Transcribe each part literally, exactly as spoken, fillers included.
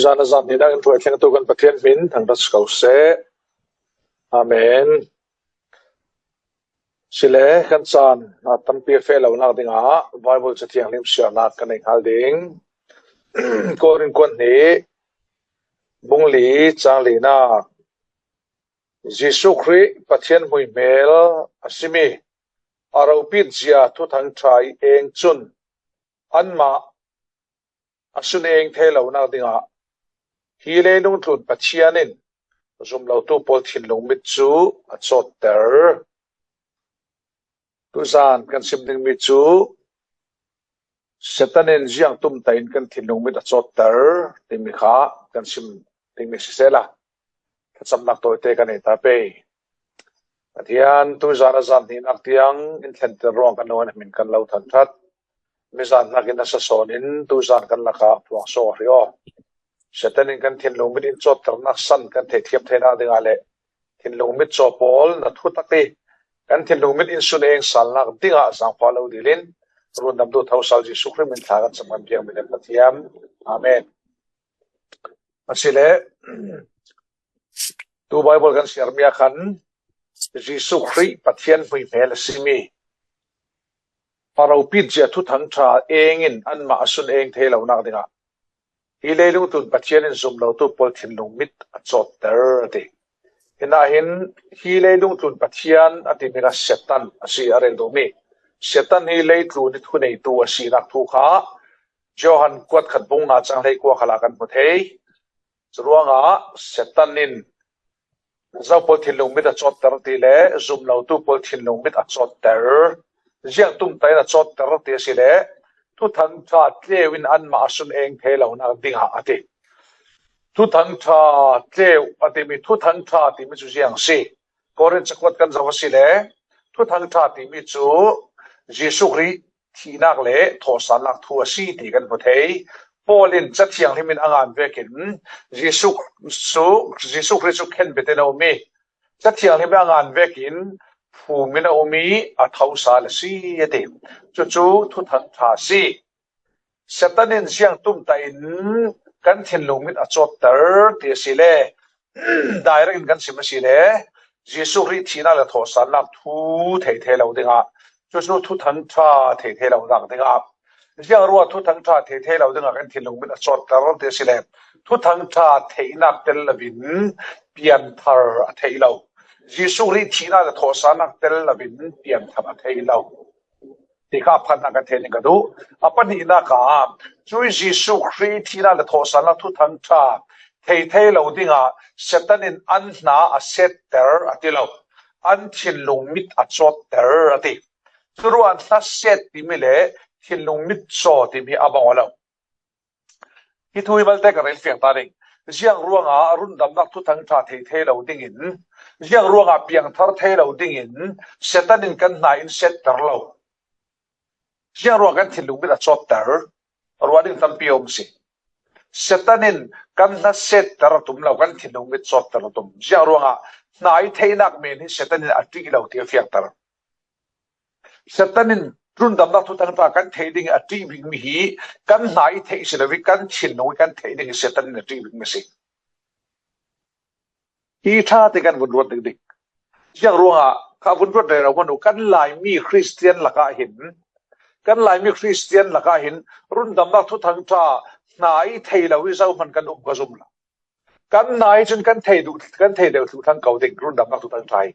Zan a zan hnihnak in thu a thlengtu kan Pathian hmin thangṭhat si ko seh. Amen. Sile kan caan a tampi a feh lonak dingah Bible Ca Thianghlim siarnak kan nei hngal ding. Korin kuat hnih bung li cang linak. Jesuh Khrih Pathian hmuihmel a simi a ropit zia thuthang ṭha i eng cun anmah a sun eng thei lonak dingah hi leilung tlun Pathian in zumlotu pawl thinlung mit cu a cawtter. Tuzan kan sim dingmi cu Satan in ziang tumtah in kan thinlung mit a cawtter timi kha kan sim dingmi sisehla thlacamnak tawite kan nei ta pei. Pathian, tuzan a zan hnihnak tiang in thlenter ruang kan lo an hmin kan lo thangṭhat. Mizan hnakin a sasawn in tuzan kan lakah puang sawh a hri aw. Satan in kan thinlung mit in cawtternak san kan theihthiam theinak dingah le thinlung mit caw pawl na thutak i kan thinlung mit in sun eng salnak dingah zaangfah lo dilin rundamtu thosal Jesuh Khrih min thla kan cam kan biakmi kan Pathian. Amen. Asile tu Bible kan siarmi ah khan Jesuh Khrih Pathian hmuihmel a simi a ropit zia thuthang ṭha eng in anmah a sun eng thei lonak dingah hi leilung tlun Pathian in zumlotu pawl thinlung mit a cawtter a ti. Hinah hin hi leilung tlun Pathian a timi kha Satan a si a rel duhmi. Satan hi leitlun i thuneitu a sinak thu kha Johan kuat khat bung nga cang hleikua khalah kan hmu thei. Curuangah Satan in zo pawl thinlung mit a cawtter ti le zumlotu pawl thinlung mit a cawtter. Ziang tumtah in a cawtter ti a si le thuthang ṭha tleu in anmah a sun eng thei lonak dingah a ti. Thuthang ṭha tleu a timi thuthang ṭha timi cu ziang si? Korin cakuat kan zoh a si le thuthang ṭha timi cu Jesuh Khrih thihnak le thawhsalnak thu a si ti kan hmu thei. Paul in Ca Thianghlim in a ngan vekin Jesuh cu, Jesuh Khrih cu khen biatin a um i Ca Thianghlim in a ngan vekin phum in a um i a thosal a si a ti. Cucu thuthang ṭha a si. Satan in ziang tumtah in kan thinlung mit a cawtter ti a si le direct in kan sim a si le Jesuh Khrih thihnak le thawhsalnak thu thei thei lo dingah cucu thuthang ṭha thei thei lonak dingah ziang ruah thuthang ṭha thei thei lo dingah kan thinlung mit a cawtter ti a si le thuthang ṭha theihnak tel loin pianthar a theih lo. Jesuh Khrih thihnak le thawhsalnak tel loin pianthar a theih lo. Ti kha a pakhatnak kan thei ding ka duh. A pahnihnak ah cui Jesuh Khrih thihnak le thawhsalnak thuthang ṭha thei thei lo dingah Satan in an hna a setter a ti lo, an thinlung mit a cawtter a ti. Curuah hna set timi le thinlung mit caw timi a bang aw lo. Hi thu hi malte ka rel fiang ta ding. Ziang ruangah rundamnak thuthang ṭha thei thei lo dingin, ziang ruangah piangthar thei lo dingin Satan in kan hna in setter lo. Ziang ruang kan thinlung mit a cawtter? Ruah ding tampi a um si. Satan in kan hna setter a tum lo, kan thinlung mit cawtter a tum. Ziang ruangah hna i theihnak men hi Satan in a ṭih lo ti a fiangter. Satan in rundamnak thuthang ṭha kan theih ding a ṭih bikmi hi kan hna i theih si lo i kan thinlung i kan theih ding hi Satan in a ṭih bikmi si. Hi ṭha te kan vun ruat ding ding. Ziang ruangah kha vun ruat rero hmanh uh kan Laimi Khristian lakah hin, kan Laimi Khristian lakah hin rundamnak thuthang ṭha hna i thei lo i zohman kan um ka zum lo. Kan hna i cun kan thei duh, kan thei deuh thluh thlang ko ding rundamnak thuthang ṭha hi.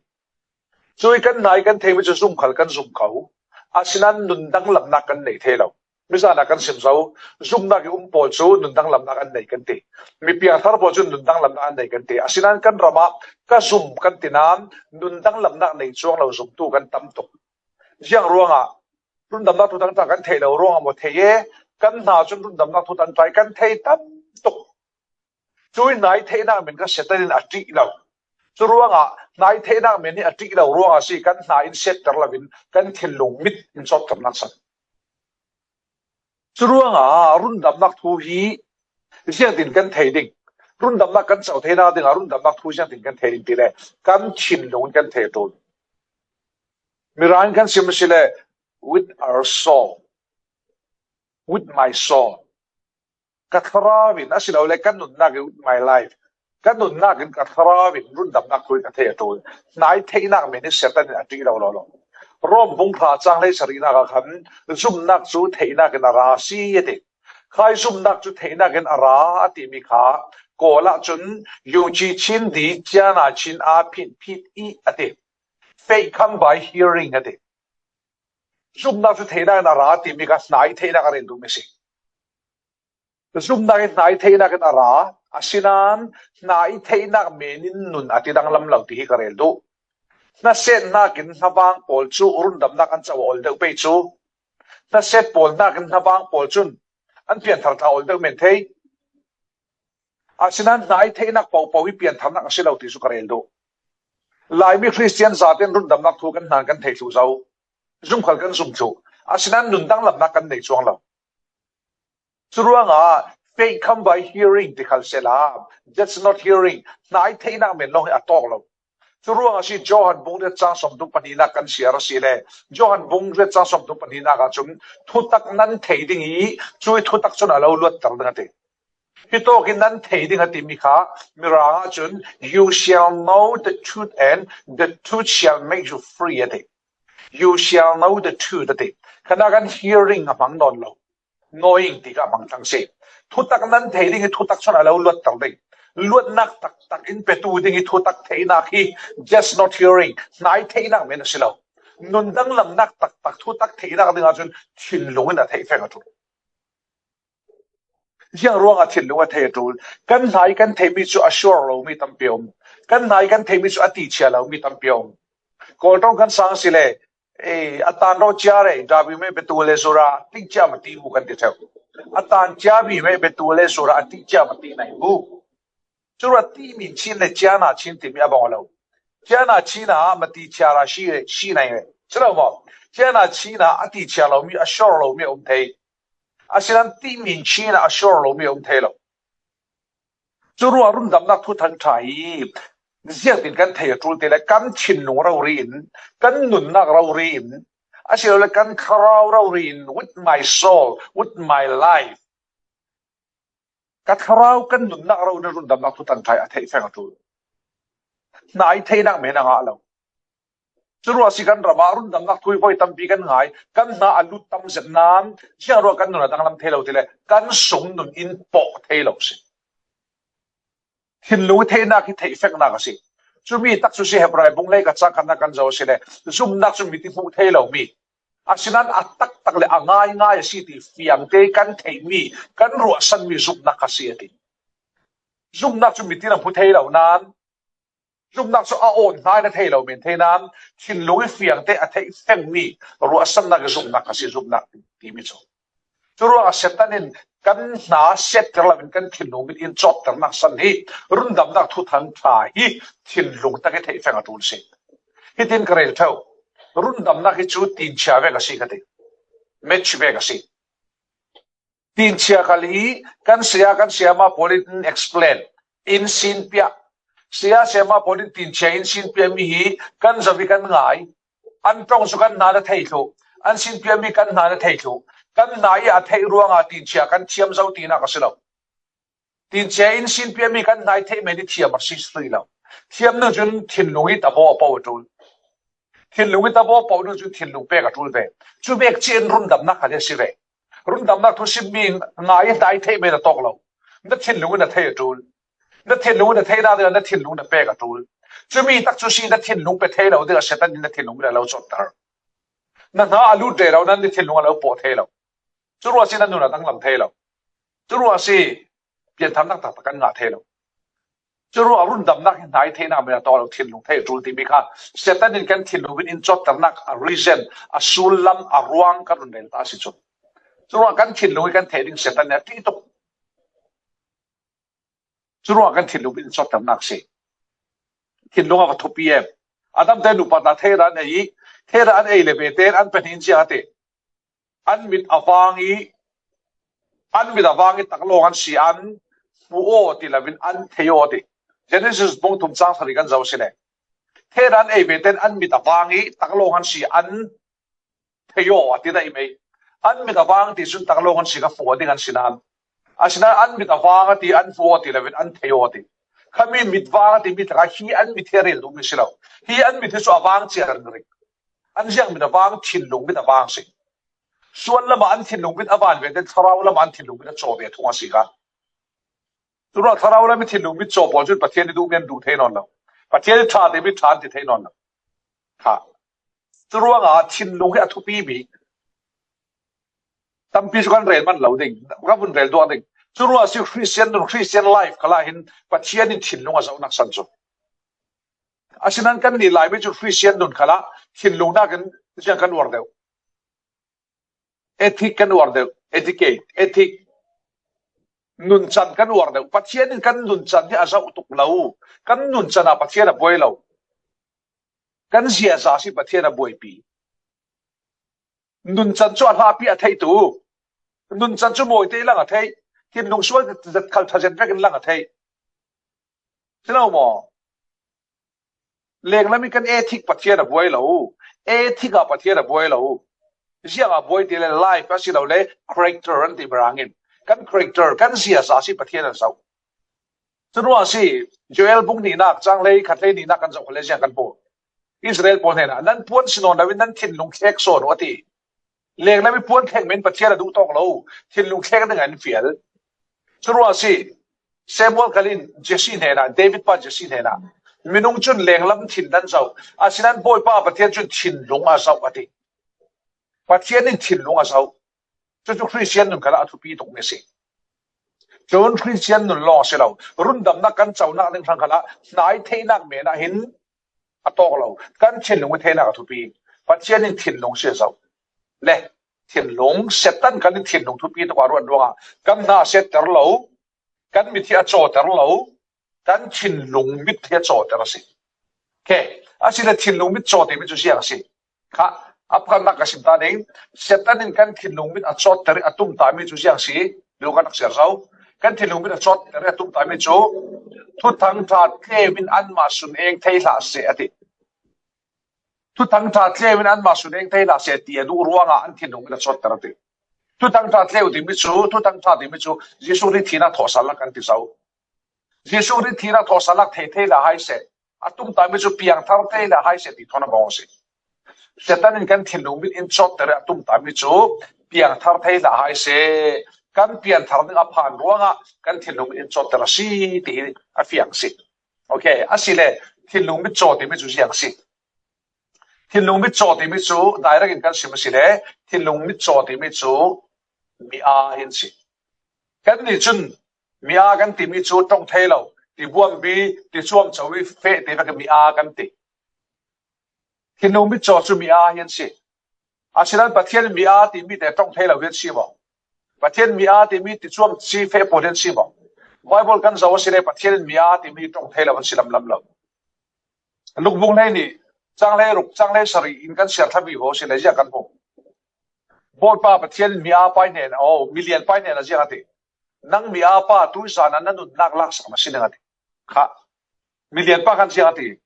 Cui kan hna i kan theimi cu zum khal kan zum ko. Asinain nundang lamnak kan nei thei lo. Mizan ah kan sim zo, zumnak i um pawl cu nundang lamnak an nei kan ti. Mi piangthar pawl cu nundang lamnak an nei kan ti. Asinain kan ram ah ka zum kan ti nain nundang lamnak nei cuang lo zumtu kan tam tuk. Ziang ruangah rundamnak thuthang ṭha kan theih lo ruangah maw thei e, kan hna cun rundamnak thuthang ṭha kan thei tam tuk. Cui hna i theihnak men kha Satan in a ṭih lo. Curuangah hna i theihnak men hi a ṭih lo ruangah si kan hna in setter loin kan thinlung mit in cawtternak san. Curuangah rundamnak thu hi ziangtin kan thei ding? Rundamnak kan co theinak dingah rundamnak thu ziangtin kan thei ding ti le kan thinlung in kan thei ṭul. Mirang kan sim a si le with our soul, with my soul. Ka thlarau in, a si lo le, ka nunnak in, with my life, ka nunnak in, ka thlarau in rundamnak thu hi ka thei a ṭul. Hnai theihnak men hi Satan in a ṭih lo lo lo. Rom bung hra chang hleisarihnak ah khan zumhnak cu theihnak in a ra a si a ti. Khai zumhnak cu theihnak in a ra a timi kha Kawl ah cun, 勇气轻敌，加拿轻阿品，品一 a ti. Faith come by hearing a ti. Zumhnak cu theihnak in a ra timi kha hnai theihnak a rel duhmi a si. Zumhnak hi hnai theihnak in a ra, asinain hnai theihnak men in nun a ti danglam lo ti hi ka rel duh. Hnasetnak in hnavang pawl cu rundamnak an co a ol deuh pei cu, hnaset pawl hnak in hnavang pawl cun an pianthar ta ol deuh men thei. Asinain hnai theihnak pohpoh hi piantharnak a si lo ti cu ka rel duh. Laimi Khristian zaten rundamnak thu kan hna in kan thei thluh zo. Zumkhal kan zum thluh. Asinain nun danglamnak kan nei cuang lo. Curuangah faith come by hearing ti khal sehla, that's not hearing. Hnai theihnak men lawng hi a tawk lo. Curuangah si Johan bung riat cang sawmthum pahnihnak kan siar a si le, Johan bung riat cang sawmthum pahnihnak ah cun thutak nan thei ding i, cui thutak cun a lo luatter ding a ti. Hitawk in nan thei ding a timi kha Mirang ah cun, "You shall know the truth and the truth shall make you free," a ti. "You shall know the truth," a ti. Khanah kan hearing a hmang nawn lo. Knowing ti kha a hmang thlang si. Thutak nan thei ding i thutak cun a lo luatter ding. Luatnak taktak in petu ding i thutak theihnak hi just not hearing, hnai theihnak men a si lo. Nun danglamnak taktak thutak theihnak dingah cun thinlung in a theih feng a ṭul. Ziang ruangah thinlung a theih a ṭul? Kan hnai kan theihmi cu a sure lomi tampi a um. Kan hnai kan theihmi cu a tichia lomi tampi a um. Kawl ṭong kan sang si le, "Ei, a tan rawh cia rei, dabi mei betu le zura, ting cia ma ti mu," kan ti ṭheu. "A tan cia bi mei betu le zura, a ting cia ma ti nai mu." Cu ruah ti min chin le ciana chin timi a bang lo. Ciana chin ah mati ciara shi, shi nai ve. Si lo maw? Ciana chin ah a ti cia lomi, a sure lomi a um thei. Asinan ti min chin ah a sure lomi a um thei lo. Cu ruah rundamnak thuthang ṭha hi ziangtin kan thei a ṭul ti le kan thinlung rori in, kan nunnak rori in, asilole kan thlarau rori in, with my soul, with my life. Ka thlarau kan nunnak rori in rundamnak thuthang ṭha hi a theih feng a ṭul. Hnai theihnak men a ngah lo. Cu ruah si kan ram ah rundamnak thu hi voi tampi kan ngai, kan hna a lut tam zet nan, ziang ruah kan nun a danglam thei lo ti le kan sung nun in pawh thei lo si. Thinlung i theihnak hi theih feknak a si. Cumi tak cu si Hebrai bung lei ka cang khatnak kan zoh a si le, zumnak cu mit i hmuh thei lomi, asinan a taktak le a ngaingai a si ti fiangte kan theihmi, kan ruahsanmi zumnak kha si a ti. Zumnak cu mit in a hmu thei lo nan, zumnak cu a awn hna in a thei lo men thei nan, thinlung i fiangte a theih fengmi ruahsannak i zumnak kha si zumnak timi cu. Curuangah Satan in kan hna siatter lo in kan thinlung mit in cawtternak san hi rundamnak thuthang ṭha hi thinlung tak i theih feng a ṭul si. Hitin ka rel ṭheu. Rundamnak hi cu tinchia vek a si ka ti. Match vek a si. Tinchia khal hi kan saya, kan sayama pawl in explain, in sinpiah. Saya sayama pawl in tinchia in sinpiahmi hi kan zoh i kan ngai. An ṭong cu kan hna na thei thluh. An sinpiahmi kan hna na thei thluh. Kan hna i a theih ruangah tinchia kan thiam zo tinak a si lo. Tinchia in sinpiahmi kan hna i theih men i thiam a si si lo. Thiam ning cun thinlung i tabaw a poh a ṭul. Thinlung i tabaw a poh ning cun thinlung pek a ṭul ve. Cu vek cia in rundamnak kha a si ve. Rundamnak thu simmi ngai i hna i theih men a tawk lo. Na thinlung in a thei a ṭul. Na thinlung in a theihnak dingah na thinlung na pek a ṭul. Cumi tak cu si na thinlung pe thei lo dingah Satan in na thinlung in a lo cawtter. Na hna a lut rero nan na thinlung a lo pawh thei lo. Curuah si na nun a danglam thei lo. Curuah si piantharnak taktak kan ngah thei lo. Curuah rundamnak hi hna i theihnak men a tawk lo, thinlung theih a ṭul timi kha Satan in kan thinlung in cawtternak a reason, a sullam, a ruang kan run rel ta a si cu. Curuah kan thinlung i kan theih ding Satan nih a ṭih tuk. Curuah kan thinlung in cawtternak si. Thinlung a va thupi em. Adam te nupa ta theira an ei i, theira an ei le ve tein an pahnih in ziah a ti. An mit a vang i, an mit a vang i taklawng an si an hmu aw ti lo in an thei aw ti. Genesis bung thum cang sarih kan zoh si le. Theira an ei ve tein an mit a vang i taklawng an si an thei aw a ti dai mei. An mit a vang ti cun taklawng an si kha fuh ding an si nan. Asinain an mit a vang a ti, an hmu a ti loin an thei a ti. Khami mit vang a ti mi taka hi an mit hi a rel duh mi si lo. Hi an mit hi chu a vang cia ringring. An ziak mit a vang, thinlung mit a vang si. Sual lama an thinlung mit a van ve, ten thlarau lama an thinlung mit a chaw ve thung a si kha. Churuang thlarau lama thinlung mit chaw pawl cun Pathian i duh mi an duh thei nawn lo. Pathian i ṭha ti mi ṭha an ti thei nawn lo. Kha. Churuangah thinlung hi a thupi mi. Tampi cu kan rel man lo ding, kan vun rel duak ding. Churuang si Christian nun, Christian life khalah hin Pathian in thinlung a zohnak san cu. Asinain kan nih Laimi cu Christian nun khalah thinlung nakin ziang kan uar deuh. Ethic kan uar deuh, etiquette, ethic. Nuncan kan uar deuh. Pathian in kan nuncan hi a zoh tuk lo. Kan nuncan ah Pathian a buai lo. Kan ziaza si Pathian a buaipi. Nuncan cu a hlapi a theitu. Nuncan cu mawi te lang a thei. Thinlung sual zet khal ṭha zet vekin lang a thei. Si lo maw? Lenglam in kan ethic Pathian a buai lo. Ethic ah Pathian a buai lo. Ziang a buai ti le life a si lo le character an ti Mirang in. Kan character, kan ziaza si Pathian a zoh. Curuang si Joel bung nihnak, cang hlei khat hlei nihnak kan zoh kha le ziang kan hmu. Israel pawl hnenah, "Nan puan si nawn loin nan thinlung thlek sawn uh," a ti. Lenglam i puan thlek men Pathian a duh tawk lo, thinlung thlek dingah an fial. Curuang si Samuel khalin Jesse hnenah, David pa Jesse hnenah, "Minung cun lenglam thin nan zoh, asinain Bawipa Pathian cun thinlung a zoh," a ti. Pathian in thinlung a zoh. Cucu Christian nun khalah a thupi tuk mi a si. Cun Christian nun lawng a si lo. Rundamnak kan conak ding hrang khalah hnai theihnak men ah hin a tawk lo. Kan thinlung i theinak a thupi. Pathian in thinlung si a zoh. Le thinlung, Satan kan in thinlung thupi tuk a ruat ruangah kan hna a setter lo. Kan mit hi a cawter lo, kan thinlung mit hi a cawter a si. Khe, asile thinlung mit caw timi cu ziang a si. Kha, a pakhatnak ka sim ta ding. Satan in kan thinlung mit a cawtter i a tumtami cu ziang a si. Lu kan rak siar zo. Kan thinlung mit a cawtter i a tumtami cu thuthang ṭha tleu in anmah sun eng thei hlah seh a ti. Thuthang ṭha tleu in anmah sun eng thei hlah seh ti a duh ruangah an thinlung mit a cawtter a ti. Thuthang ṭha tleu timi cu, thuthang ṭha timi cu Jesuh ri thihnak thawhsalnak kan ti zo. Jesuh ri thihnak thawhsalnak thei thei hlah hai seh, a tumtami cu piangthar thei hlah hai seh ti thawn a bang a si. Satan in kan thinlung mit in cawtter i a tumtami cu piangthar thei hlah hai seh, kan pianthar ding a phan ruangah kan thinlung mit in cawtter a si ti hi a fiang si. Okay, asile thinlung mit caw timi cu ziang si. Thinlung mit caw timi cu direct in kan sim asile thinlung mit caw timi cu mi aa hi an si. Kannih cun mi aa kan timi cu ṭong thei lo, tibuambi, ticuamco i feh te vek mi aa kan ti. Thinlung mit caw cu mi aa hi an si. Asinain Pathian in mi aa timi te ṭong thei lo hi an si maw? Pathian mi aa timi ticuam si feh pawl hi an si maw? Bible kan zoh asile Pathian in mi aa timi ṭong thei lo an si lamlam lo. Lukbung hlei nih, cang hlei ruk, cang hlei sarih in kan siar thlami ho si le ziah kan hmu. Bawipa Pathian in mi aa pai hnen, oh, milian pai hnen a ziang a ti. Nang mi aa pa tuizan ah na nunnak laksak na si ding a ti. Kha, milian pa kan ziang a ti.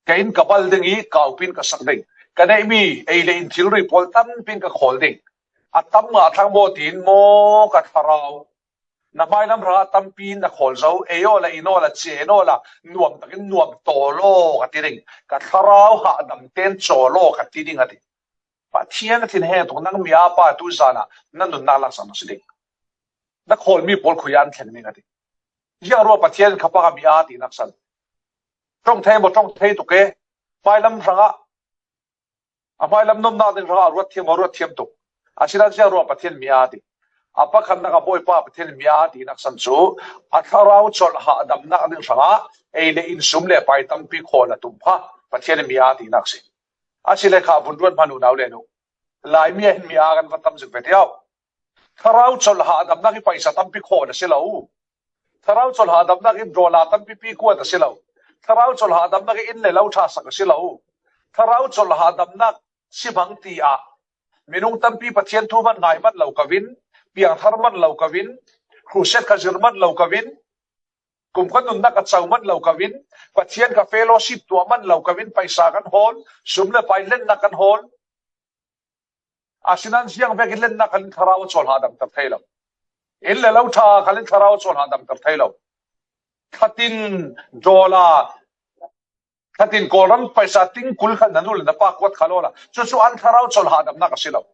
Ka inn ka bal ding i ka upin ka sak ding. Ka neihmi ei le in thilri pawl tampin ka khawl ding. A tam ngah thlang maw tiin maw ka thlarau. Na hmailam hrangah tampi in na khawl zo, ei awla, in awla, cen awla, nuam takin nuam tawl aw ka ti ding. Ka thlarau hahdam ten cawl aw ka ti ding a ti. Pathian a thinheng tuk nang mi aa pa tuizan ah na nunnak laksak na si ding. Na khawlmi pawl khui ah an thleng ding a ti. Ziang ruah Pathian in kha pang a mi aa tinak san. Ṭong thei maw ṭong thei tuk e. Hmailam hrangah a hmailam nomnak ding hrangah a ruat thiam, a ruat thiam tuk. Asinain ziang ruang Pathian mi aa ti. A pakhatnak a Bawipa Pathian mi aa tinak san cu a thlarau colh hahdamnak ding hrangah ei le in sum le pai tampi khawl a tum kha Pathian mi aa tinak si. Asile kha vun ruat hmanh unau le nu. Laimi ah hin mi aa kan va tam zet ve tiau. Thlarau colh hahdamnak hi paisa tampi khawl a si lo. Thlarau colh hahdamnak in dollar tampipi kuat a si lo. Thlarau colh hahdamnak in inn le lo ṭha sak a si lo. Thlarau colh hahdamnak si hmang ti ah minung tampi Pathian thu man ngai man lo ko in, piangthar man lo ko in, crusade ka zir man lo ko in, kum ka nunnak a co man lo ko in, Pathian ka fellowship tuah man lo ko in, paisa kan hawl, sum le pai lennak kan hawl. Asinain ziang vekin lennak kan thlarau a colh hahdamter thei lo. In le lo ṭha khalin thlarau chawlh hahdam tar thei lo. Thatin dawla, thatin Kawlram paisa ting kul khalin na nu le na pa kuat kha lo la. Chu chu an thlarau chawlh hahdamnak a si lo.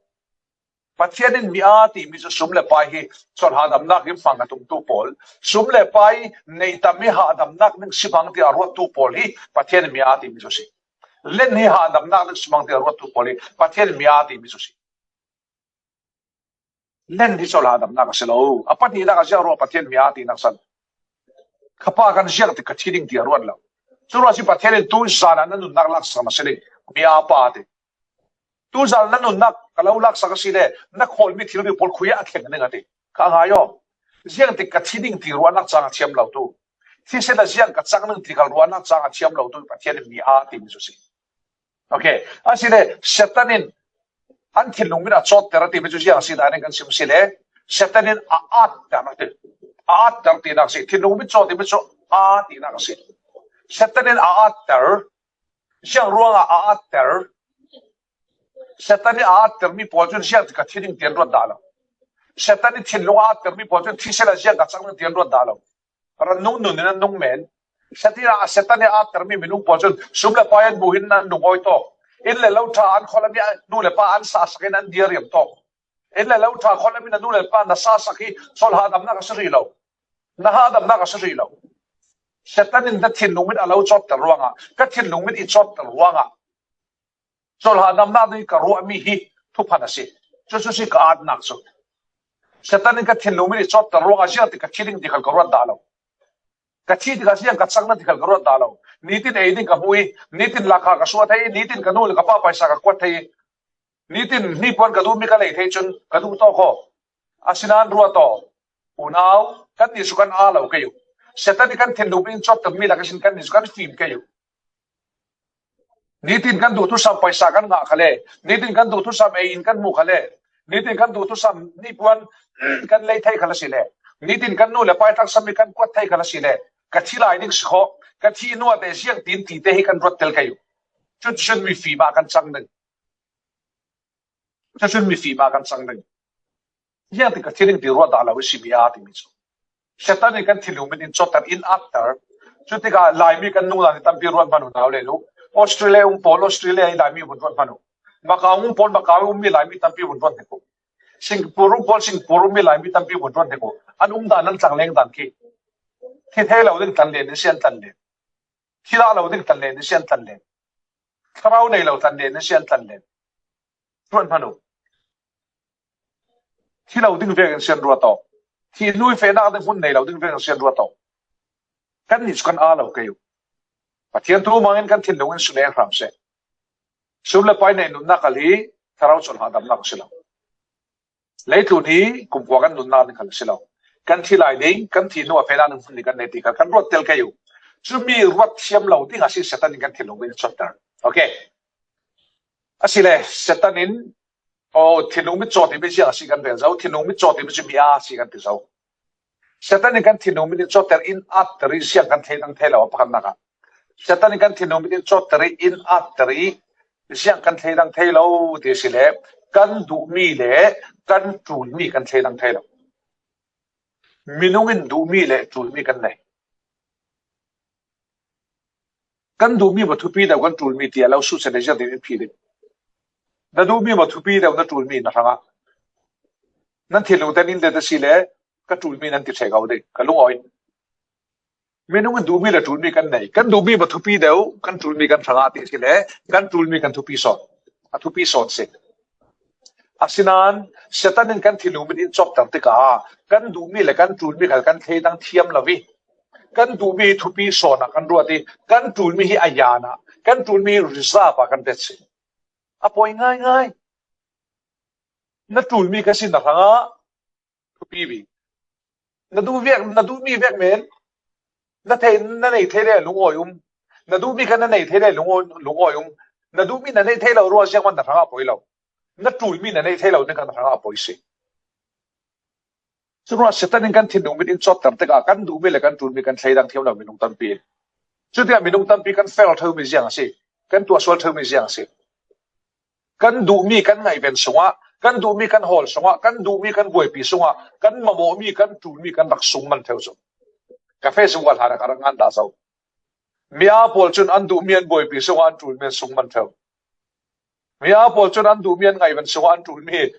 Pathian in mi a ti mi cu sum le pai hi chawlh hahdamnak hi hmang a tungtu pawl, sum le pai nei tam hi hahdamnak ning si hmang ti a ruattu pawl hi Pathian in mi a ti mi cu si. Len hi hahdamnak ning si hmang ti a ruattu pawl hi Pathian in mi a ti mi cu si. Len hi chawlh hahdamnak a si lo. A pahnihnak a ziah ruah Pathian mi a tinak san. Ka pa kan ziak ti ka thi ding ti a ruat lo. Cu ruah si Pathian in tu zan ah na nunnak laksak na si ding. Mi a pa ti. Tu zan na nunnak ka lo laksak a si le na khawlmi thilri pawl khui ah a thleng ding a ti. Ka ngai aw. Ziang ti ka thi ding ti ruahnak cang a thiam lo tu. Thisen a ziang ka cang ding ti kal ruahnak cang a thiam lo tu Pathian in mi a ti mi cu si. Okay. A si le Satan in an thinlung mit a cawtter a ti mi cu ziang a si dan in kan sim si le Satan in a atter a ti. A atter tinak si. Thinlung mit cawt ti mi cu a tinak si. Satan in a atter. Ziang ruangah a atter. Satan in a atter mi pawl cun ziang ti ka thi ding ti an ruat dah lo. Satan in thinlung a atter mi pawl cun thisen a ziang ka cang ding ti an ruat dah lo. Ran nung nun in an nung men. Satan a, Satan a atter mi minung pawl cun sum le pai an bu hin an lungawi tawk. In le lo ṭha an khualam i nu le pa an sahsak in an diariam tawk. In le lo ṭha khualam in a nu le pa na sahsak hi chawlh hahdamnak a si rih lo. Na hahdamnak a si rih lo. Satan in na thinlung mit a lo cawtter ruangah, ka thinlung mit i cawtter ruangah chawlh hahdamnak ding ka ruahmi hi thuphan a si. Cucu si ka atnak cu. Satan in ka thinlung mit i cawtter ruangah ziang ti ka thi ding ti khal ka ruat dah lo. Ka thi ti ka ziang ka cang na ti khal ka ruat dah lo. Nitin ei ding ka hmu i, nitin lakha ka suah thei i, nitin ka nu le ka pa paisa ka kuat thei i, nitin hnipuan ka duhmi ka lei thei cun ka duh tawk aw. Asinain ruat aw. Unau, kannih cu kan aa lo kei uh. Satan in kan thinlung in cawttermi lak ihsin kannih cu kan fim kei uh. Nitin kan duh thusam paisa kan ngah khal le, nitin kan duh thusam ei in kan hmu khal le, nitin kan duh thusam hnipuan kan lei thei khal a si le, nitin kan nu le pai tlaksam i kan kuat thei khal a si le, ka thi lai ding si khawh, ka thi nuate ziang tin tite hi kan ruat tel kei uh. Cuticun mifim ah kan cang ding. Cuticun mifim ah kan cang ding. Ziang ti ka thi ding ti ruat dah lo i si mi a ti mi cu. Satan in kan thinlung mit in cawtter in atter. Cutikah Laimi kan nung zan i tampi ruat hmanh uh nau le lu. Australia um pawl Australia i Laimi vun ruat hmanh uh. Macau um pawl Macau um mi Laimi tampi vun ruat hnik uh. Singapore um pawl Singapore um mi Laimi tampi vun ruat hnik uh. An um dan an tlangleng dan khi. Thi thei lo ding tlanlen in si an tlanlen. Thi dah lo ding tlanlen in si an tlanlen. Thlarau nei lo tlanlen in si an tlanlen. Ruat hmanh uh. Thi lo ding vekin sian ruat awk. Thi nu i fehnak ding hmun nei lo ding vekin sian ruat awk. Kannih cu kan aa lo kei uh. Pathian thu hmangin kan thinlung in sunei hram seh. Sum le pai nei nunnak khal hi thlarau chawlh hahdamnak a si lo. Leitlun hi kumkhua kan nunnak ding khal a si lo. Kan thi lai ding, kan thi nu a fehnak ding hmun nih kan nei ti khal kan ruat tel kei uh. Cumi ruat thiam lo ding a si Satan in kan thinlung in cawtter. Okay. Asile Satan in Aw, thinlung mit cawt timi ziang a si kan rel zo, thinlung mit cawt timi cu mi a si kan ti zo. Satan in kan thinlung mit in cawtter in atter i ziang kan thleidang thei lo a pakhatnak ah. Satan in kan thinlung mit in cawtter i in atter i ziang kan thleidang thei lo ti si le kan duhmi le kan ṭulmi kan thleidang thei lo. Minung in duhmi le ṭulmi kan nei. Kan duhmi maw thupi deuh kan ṭulmi tiah lo sut seh le ziatin in phi ding. Na duhmi maw thupi deuh na ṭulmi na hrangah nan thinlung ten in let a si le ka ṭulmi nan ti ṭheh ko ding ka lungawi. Minung in duhmi le ṭulmi kan nei. Kan duhmi maw thupi deuh kan ṭulmi kan hrangah ti si le kan ṭulmi kan thupi sawn. A thupi sawn si. Asinain Satan in kan thinlung mit in cawtter tikah kan duhmi le kan ṭulmi khal kan thleidang thiam lo i kan duhmi thupi sawn ah kan ruat i kan ṭulmi hi a yan ah kan ṭulmi hi reserve ah kan pet si. A poi ngaingai. Na ṭulmi ka si na hrangah thupi bik. Na duh vek, na duhmi vek men na thei, na nei thei le lungawi um. Na duhmi kha na nei thei le lungawi, lungawi um. Na duhmi na nei thei lo ruah ziangman na hrangah a poi lo. Na ṭulmi na nei thei lo ning kha na hrangah a poi si. Curuangah Satan in kan thinlung mit in cawtter tikah kan duhmi le kan ṭulmi kan thleidang thiam lo minung tampi. Cutikah minung tampi kan fail ṭheumi ziang a si. Kan tuahsual ṭheumi ziang a si. Kan duhmi kan ngaihven sungah Kan duhmi kan hawl sungah, kan duhmi kan buaipi sungah, kan mamawhmi, kan ṭulmi kan rak sung man theu cu. Ka Facebook ah hlan a ka rak ngan dah zo. Mi aa pawl cun an duhmi an buaipi sungah an ṭulmi an sung man theu. Mi aa pawl cun an duhmi an ngaihven sungah an ṭulmi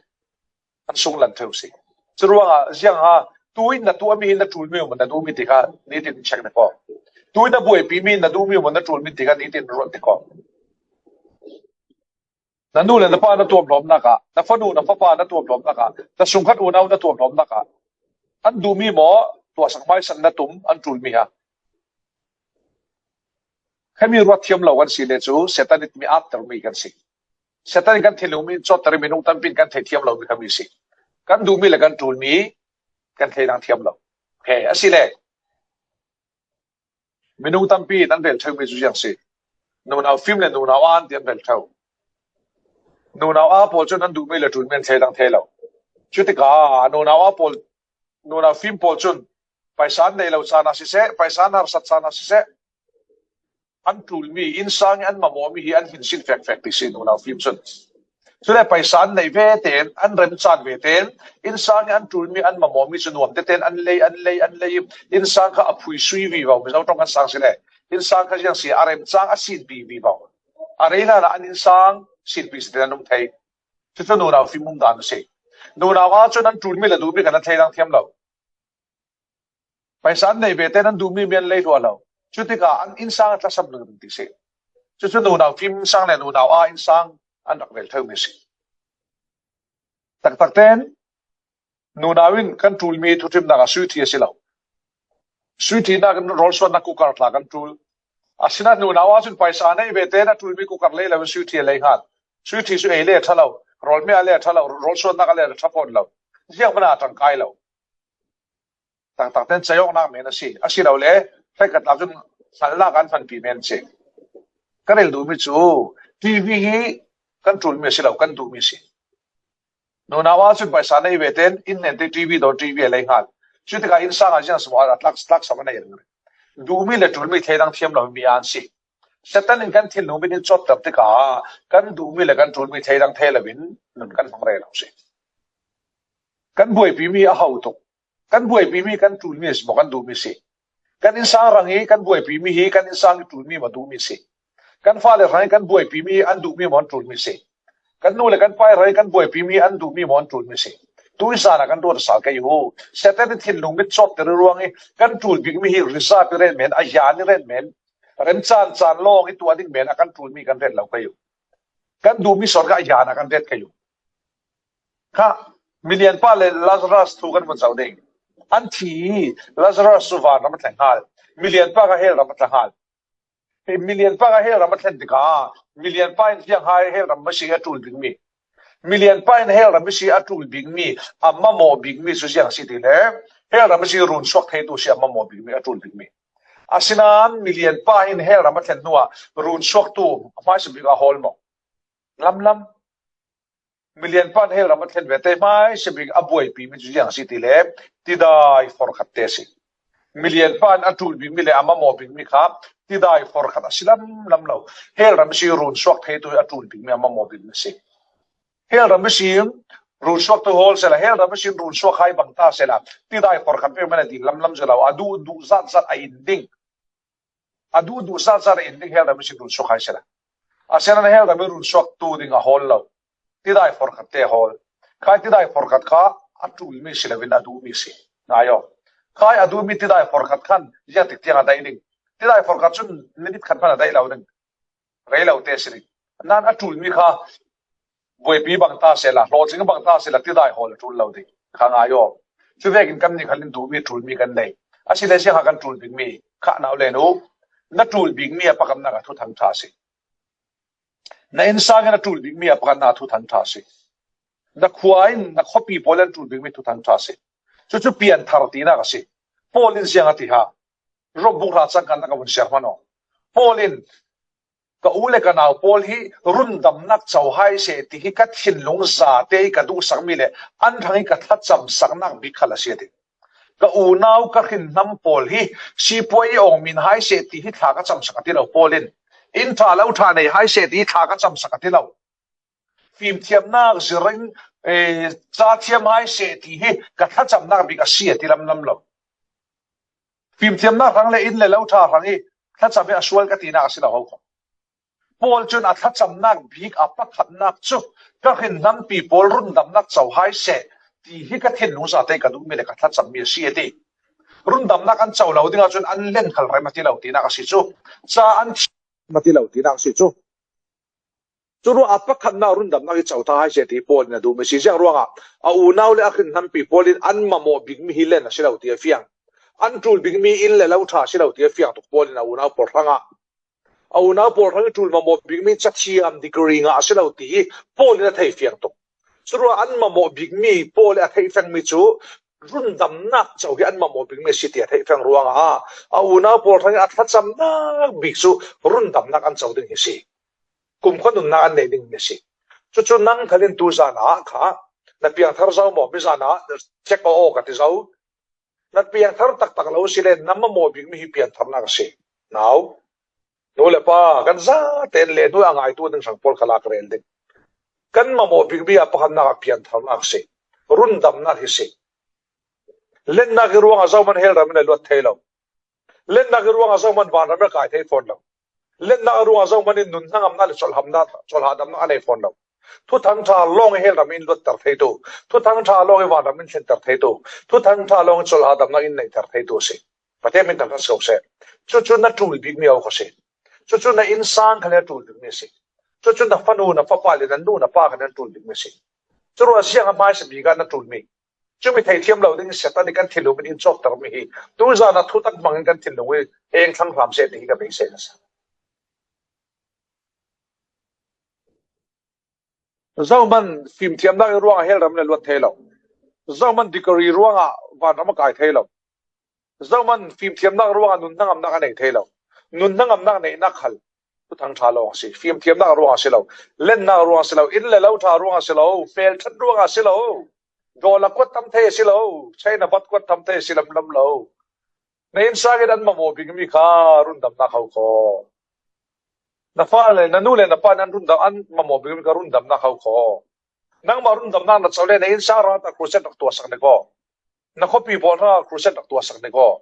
an sung lan theu si. Curuangah ziang ha, tu in na tuahmi hi na ṭulmi maw na duhmi ti kha nitin check te ko. Tu in na buaipimi na duhmi maw na ṭulmi ti kha nitin ruat te ko. Na nu le na pa na tuamhlawmnak ah, na fanu na fapa na tuamhlawmnak ah, na sungkhat unau na tuamhlawmnak ah, an duhmi maw tuahsak hmaisan na tum an ṭulmi ha. Khami ruat thiam lo kan si le cu Satan in mi at termi kan si. Satan in kan thinlungmi in cawtter i minung tampi in kan thei thiam lomi khami si. Kan duhmi le kan ṭulmi kan thei dang thiam lo. He, a si le. Minung tampi in an rel ṭheumi cu ziang si. Nunau fim le nunau aan ti an rel ṭheu. Nunau aa pawl cun an duhmi le ṭulmi an thei dang thei lo. Cutikah nunau aa pawl, nunau fim pawl cun paisa an nei lo caan ah siseh, paisa an harsat caan ah siseh, an ṭulmi, innsang i an mamawhmi hi an hin sin fekfek ti si nunau fim cun. Cule paisa an neih ve tein, an rem caan ve tein, innsang i an ṭulmi, an mamawhmi cu nuam tete in an lei, an lei, an lei. Innsang kha a phui sui vivo, Mizo ṭong kan sang si le. Innsang kha ziang si, a rem cang a sinpi vivo. A rei hlan ah an innsang sinpi si tein an um thei. Cucu nunau fim um dan a si. Nunau aa cun an ṭulmi le duhmi kan an thei dang thiam lo. Paisa an nei ve tein an duhmi mi an lei hluah lo. Cutikah an innsang a tlasam ringring ti si. Cucu nunau fim innsang le nunau aa innsang an rak rel ṭheumi si. Taktak tein nunau in kan ṭulmi thuṭhimnak ah sweetie a si lo. Sweetie nakin rawlsuannak cooker tla kan ṭul. Asinain nunau aa cun paisa a nei ve tein a ṭulmi cooker lei lo in sweetie a lei hngal. Sweetie cu ei le a ṭha lo, rawlmia le a ṭha lo, rawlsuannak a le a ṭha fawn lo. Zianghman a ṭangkai lo. Taktak tein ceiawknak men a si. A si lo le, hrekkhat lak cun hngalhnak an hmanpi men a si. Ka rel duhmi cu, T V hi kan ṭulmi a si lo, kan duhmi a si. Nunau aa cun paisa nei ve tein inn hnen te T V dawn T V a lei hngal. Cutikah innsang ah ziang sawh a tlak, tlak sam a nei ringring. Duhmi le ṭulmi thei dang thiam lo mi an si. Satan in kan thinlung mit in cawtter tikah kan duhmi le kan ṭulmi thei dang thei lo in nun kan hmang rero si. Kan buaipimi a ho tuk. Kan buaipimi kan ṭulmi a si maw kan duhmi si. Kan innsang rang hi kan buaipimi hi kan innsang i ṭulmi maw duhmi si. Kan fale rang hi kan buaipimi hi an duhmi maw an ṭulmi si. Kan nu le kan pa i rang hi kan buaipimi hi an duhmi maw an ṭulmi si. Tu i zan ah kan ruat a sal kei u. Satan i thinlung mit cawtter i ruang i kan ṭul bikmi hi reserve i ret men, a yan i ret men, rem caan caan lawng i tuah ding men a kan ṭulmi kan ret lo kei u. Kan duhmi sawn kha a yan a kan ret kei u. Kha, milianpa le Lazarus thu kan vun zoh ding. An thi i Lazarus cu vanram a thleng hal. Milianpa kha hell ram a tla hal. Hi milianpa kha hell ram a thlen tikah milianpa in ziang hai hell ram a si a ṭul bikmi. Milianpa in hell ram a si a ṭul bikmi, a mamawh bikmi cu ziang a si ti le hell ram a si run suak theitu si a mamawh bikmi, a ṭul bikmi. Asinain milianpa in hell ram a thlen hnuah run suaktu hmaisa bik a hawl maw? Lamlam. Milianpa in hell ram a thlen ve te hmaisa bik a buaipimi cu ziang a si ti le tidai forkhat te a si. Milianpa in a ṭul bikmi le a mamawh bikmi kha tidai forkhat a si lamlam lo. Hell ram a si run suak theitu a ṭul bikmi a mamawh bikmi a si. Hell ram a si run suaktu hawl sehla, hell ram a si run suak hai bang ta sehla, tidai forkhat pek man a dil lamlam cu lo, a duh duh zat zat a in ding. A duh duh zat zat a in ding hell ram i si run suak hai sehla. Asinain hell ram i run suaktu ding a hawl lo. Tidai forkhat te a hawl. Khai tidai forkhat kha a ṭulmi si loin a duhmi si. Ngai aw. Khai a duhmi tidai forkhat khan ziangtik tiang a daih ding. Tidai forkhat cun minit khat hmanh a daih lo ding. Rei lo te si ding. Nan a ṭulmi kha buaipi bang ta sehla, hlawhtling bang ta sehla, tidai hawl a ṭul lo ding. Kha ngai aw. Cuvekin kan ni khalin duhmi ṭulmi kan nei. Asile ziangha kan ṭul bikmi kha nau len u. Na ṭul bikmi a pakhatnak a thuthang ṭha si. Na innsang in a ṭul bikmi a pakhatnak a thuthang ṭha si. Na khua in na khuapi pawl in a ṭul bikmi thuthang ṭha si. Cucu pianthar tinak a si. Paul in ziang a ti ha. Rom bung hra cang khatnak a vun siar hmanh aw. Paul in ka u le ka nau pawl hi rundamnak co hai seh ti hi ka thinlung zate i ka duhsakmi le an hrang i ka thlacamsaknak bik khal a si a ti. Ka unau ka hrinhnam pawl hi sipuai i awngmin hai seh ti hi thla ka camsak a ti lo Paul in. Inn ṭha lo ṭha nei hai seh ti hi thla ka camsak a ti lo. fimthiamnak ziring, eh, ca thiam hai seh ti hi ka thlacamnak bik a si a ti lamlam lo. Fimthiamnak hrang le inn le lo ṭha hrang hi thlacam hi a sual ka tinak a si lo ho kho. Paul cun a thlacamnak bik a pakhatnak cu ka hrinhnanpi pawl rundamnak co hai seh ti hi ka thinlung zate ka duhmi le ka thlacammi a si a ti. Rundamnak an co lo dingah cun an len khal rem a ti lo tinak a si cu. Ca an thiam a ti lo tinak a si cu. Curuah a pakhatnak rundamnak hi co ta hai seh ti Paul in a duhmi a si. Ziang ruangah a unau le a hrinhnanpi Paul in an mamawh bikmi hi len a si lo ti a fiang. An ṭul bikmi inn le lo ṭha a si lo ti a fiang tuk Paul in a unau pawl hrangah. A unau pawl hrang ih ṭul mamawh bikmi cathiam degree ngah a si lo ti hi Paul in a thei fiang tuk. Curuah an mamawh bikmi Paul in a theih fengmi cu rundamnak co hi an mamawh bikmi a si ti a theih feng ruangah a unau pawl hrang ih a thlacamnak bik cu rundamnak an co ding hi a si. Kumkhua nunnak an nei dingmi a si. Cucu nang khal in tu zan ah kha na piangthar zo maw, mi zan ah check aw aw ka ti zo. Na piangthar taktak lo si le na mamawh bikmi hi piantharnak a si. Nau, nu le pa, kan zate in le hnu a ngaitu ding hrang pawl kha lak rel ding. Kan mamawh bikmi a pakhatnak a piantharnak a si. Rundamnak hi si. Lennak ih ruangah zohman hell ram in a luat thei lo. Lennak ih ruangah zohman vanram in a kai thei fawn lo. Lennak ih ruangah zohman in nun hnangamnak le colhamnak, colhahdamnak a nei fawn lo. Thuthang ṭha lawng ih hell ram in luatter theitu, Thuthang ṭha lawng ih vanram in thlenter theitu, Thuthang ṭha lawng ih colhahdamnak in neihter theitu a si. Pathian min thangṭhat si ko seh. Cucu na ṭul bikmi a si. Cucu na innsang kha le na ṭul bikmi a si. Cucu na fanu, na fapa le na nu, na pa kha na ṭul bikmi a si. Curuah ziang a hmaisa bik ah na ṭulmi Cumi theithiam lo ding Satan nih kan thinlung in in cawktermi hi tuzan ah thutak hmangin kan thinlung hi eng thlang hram seh ti hi ka beisei nasa. Zohman fimthiamnak ih ruangah hell ram in a luat thei lo. Zohman degree ruangah vanram a kai thei lo. Zohman fimthiamnak ruangah nun hnangamnak a nei thei lo. Nun hnangamnak neihnak khal Thuthang ṭha lawng a si. Fimthiamnak ruangah a si lo. Lennak ruangah a si lo. Inn le lo ṭha ruangah a si lo. Felṭhat ruangah a si lo. Dollar kuat tam thei a si lo. China bat kuat tam thei a si lamlam lo. Na innsang in an mamawh bikmi kha rundamnak ho khaw. Na fa le na nu le na pa in an rundam, an mamawh bikmi kha rundamnak ho khaw. Nangmah rundamnak na co le na innsang hrangah crusade rak tuahsak ni kaw. Na khuapi pawl hrangah crusade rak tuahsak ni kaw.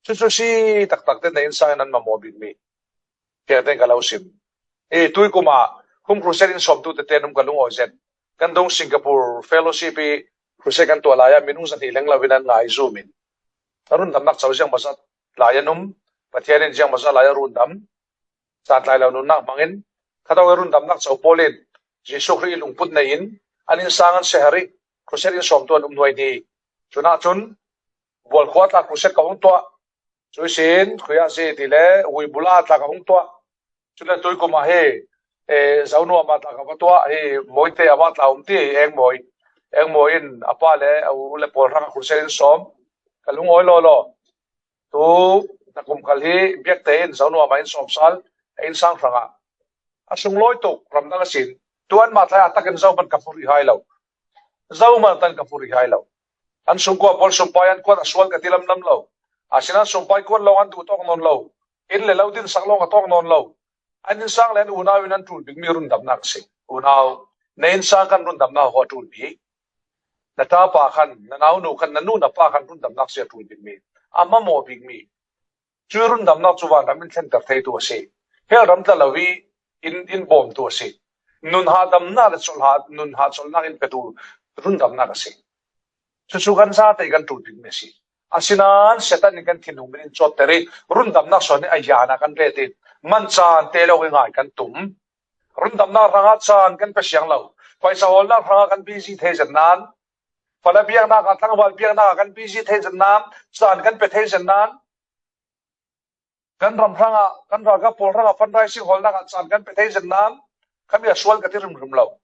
Cucu si taktak te na innsang in an mamawh bikmi. Piangte in ka lo sim. Eh, tuikum ah home crusade in sawmtu tete an um ka lungawi zet. Kan dong Singapore fellowship ih crusade kan tuah lai ah minung zahnih leng lo in an ngai zum in. A rundamnak co ziang maw zat lai an um. Pathian in ziang maw zat lai a rundam. Caan tlai lo nunnak hmangin khatawk ih rundamnak co pawl in Jesuh Khrih ih lungput nei in an innsang an sehar ih crusade in sawmtu an um nuai ni. Cunah cun Bual khua tla crusade ka hung tuah. Cuihsin khuiah si ti le Huibula tla ka hung tuah. Cule tuikum ah hi, eh, Zonuam ah tla ka va tuah hi, Mawite a va tla um ti, Engmawi. Engmawi in a pa le a u le pawl hrang crusade in sawm. Ka lungawi lawlaw. Tu na kum kal hi biakte in Zonuam ah in sawm sal, a innsang hrangah. A sunglawi tuk ramdang a sin. Tu anmah thlai a takin Zohman ka hmu rih hai lo. Zohman tan ka hmu rih hai lo. An sungkua pawl sumpai an kuat a sual ka ti lamlam lo. Asinain sumpai kuat lawng an duhtawk nawn lo. Inn le lo dinsak lawng a tawk nawn lo. An innsang le an unau in an ṭul bikmi rundamnak a si. Unau, na innsang khan rundamnak haw a ṭulmi. Na ṭapa khan, na naunu khan, na nu na pa khan rundamnak si a ṭul bikmi. A mamawh bikmi. Cuih rundamnak cu vanram in thlenter theitu a si. Hell ram tla lo ih in, in bawmtu a si. Nun hahdamnak le colhah, nun hahcolhnak in petu rundamnak a si. Cucu kan zate kan ṭul bikmi a si. Asinain Satan in kan thinlung min in cawtter ih rundamnak suan ih a yan ah kan ret ih man caan te lawng ih ngai kan tum. Rundamnak hrangah caan kan pe siang lo. Paisa hawlnak hrangah kan busy thei zet nan. Fala biaknak ah, tlangval biaknak ah kan busy thei zet nan. Caan kan pe thei zet nan. Kan ram hrangah, kan ralkap pawl hrangah fundraising hawlnak ah caan kan pe thei zet nan, khami a sual ka ti hrimhrim lo.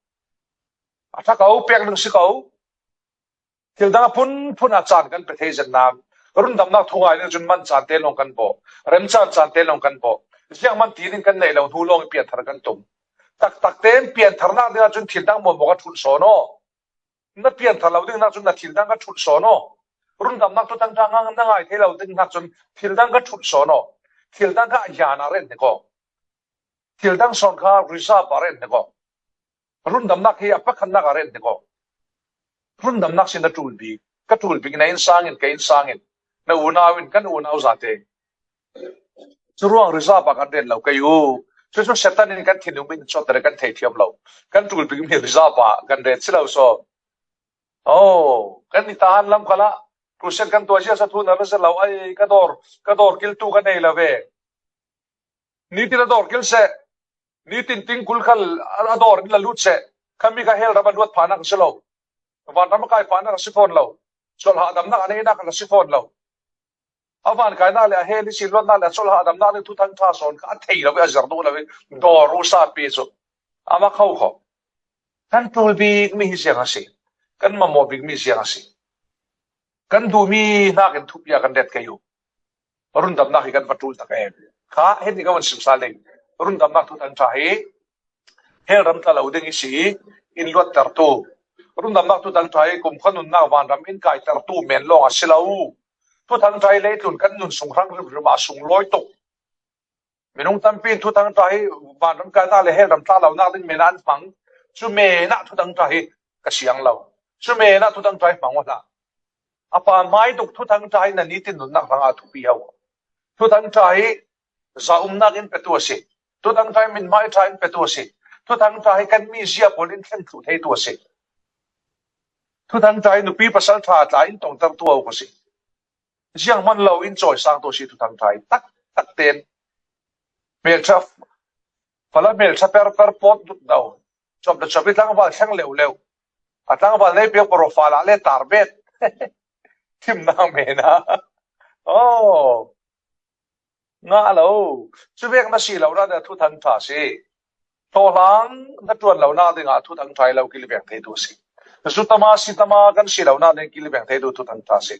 A ṭha ko, pek ding si ko. Thil dang a phunphun ah caan kan pe thei zet nan, rundamnak thu ngai ding cun man caan te lawng kan bawh, remcaan caan te lawng kan bawh. Ziangman ti ding kan neih lo, hnu lawng ih pianthar kan tum. Taktak tein piantharnak dingah cun thil dang mawkmawk a ṭhulh sawn aw. Na pianthar lo dingnak cun na thil dang kha ṭhulh sawn aw. Rundamnak tu tangtang na ngai thei lo dingnak cun thil dang kha ṭhulh sawn aw. Thil dang kha a yan ah ret hnik aw. Thil dang sawn kha reserve ah ret hnik aw. Rundamnak hi a pakhatnak a ret ning aw. Rundamnak si na ṭul bik, ka ṭul bik, na innsang in, ka innsang in, na unau in, kan unau zate. Curuang reserve ah kan ret lo kei u. Cucu Satan in kan thinlung min cawtter kan thei thiam lo. Kan ṭul bikmi reserve ah kan ret si lo saw. Oh, kan i tahan lam khalah crusade kan tuah zia sa thu na rasa lo ai, ka dawr, ka dawr kiltu ka nei lo ve. Nitin a dawr kil seh. Nitin tingkul khal a dawr in la lut seh. Khami kha hell ram a luat phanak a si lo. Vanram a kai phanak a si fawn lo. Sual hahdamnak a neinak a si fawn lo. A van kainak le a hell i si luatnak le a sual hahdamnak le thuthang ṭha sawn kha a thei lo i a zir duh lo i dawr u sa pi cu a mak kho kho. Kan ṭul bikmi hi ziang a si. Kan mamawh bikmi ziang a si. Kan duhmi hnakin thupi ah kan ret kei u. Rundamnak hi kan va ṭul tak em. Kha heti ka van sim sa leng. Rundamnak thuthang ṭha hi hell ram tla lo ding i si in luattertu. Rundamnak thuthang ṭha hi kumkhua nunnak vanram in kaitertu men lawng a si lo. Thuthang ṭha hi leitlun kan nun sung hrang rimrim ah sunglawi tuk. Minung tampi in thuthang ṭha hi vanram kainak le hell ram tla lonak ding men ah an hmang. Cu men ah thuthang ṭha hi ka siang lo. Cu men ah thuthang ṭha hi hmang aw hlah. A pa hmai tuk thuthang ṭha hi na nitin nunnak hrangah a thupi ho. Thuthang ṭha hi zaumnak in petu a si. Thuthang ṭha hi mithmai ṭha in petu a si. Thuthang ṭha hi kan mizia pawl in thleng thluh theitu a si. Thuthang ṭha hi nupi pasal ṭha tla in tongtertu a uk a si. Zianghman lo in cawisangtu a si thuthang ṭha hi taktak tein. Hmelṭha, fala hmelṭha perper pawt dut do. Cawp le cawp i tlangval thleng leuleu. A tlangval nei piak profile ah le tar bet. Thimnak men a. Oh. Ngah lo. Cu vek na si lo na thuthang ṭha si. Hlawhlang na ṭuan lonak dingah thuthang ṭha hi lo kilveng theitu si. Zutama sitama kan si lonak ding kilveng theitu thuthang ṭha si.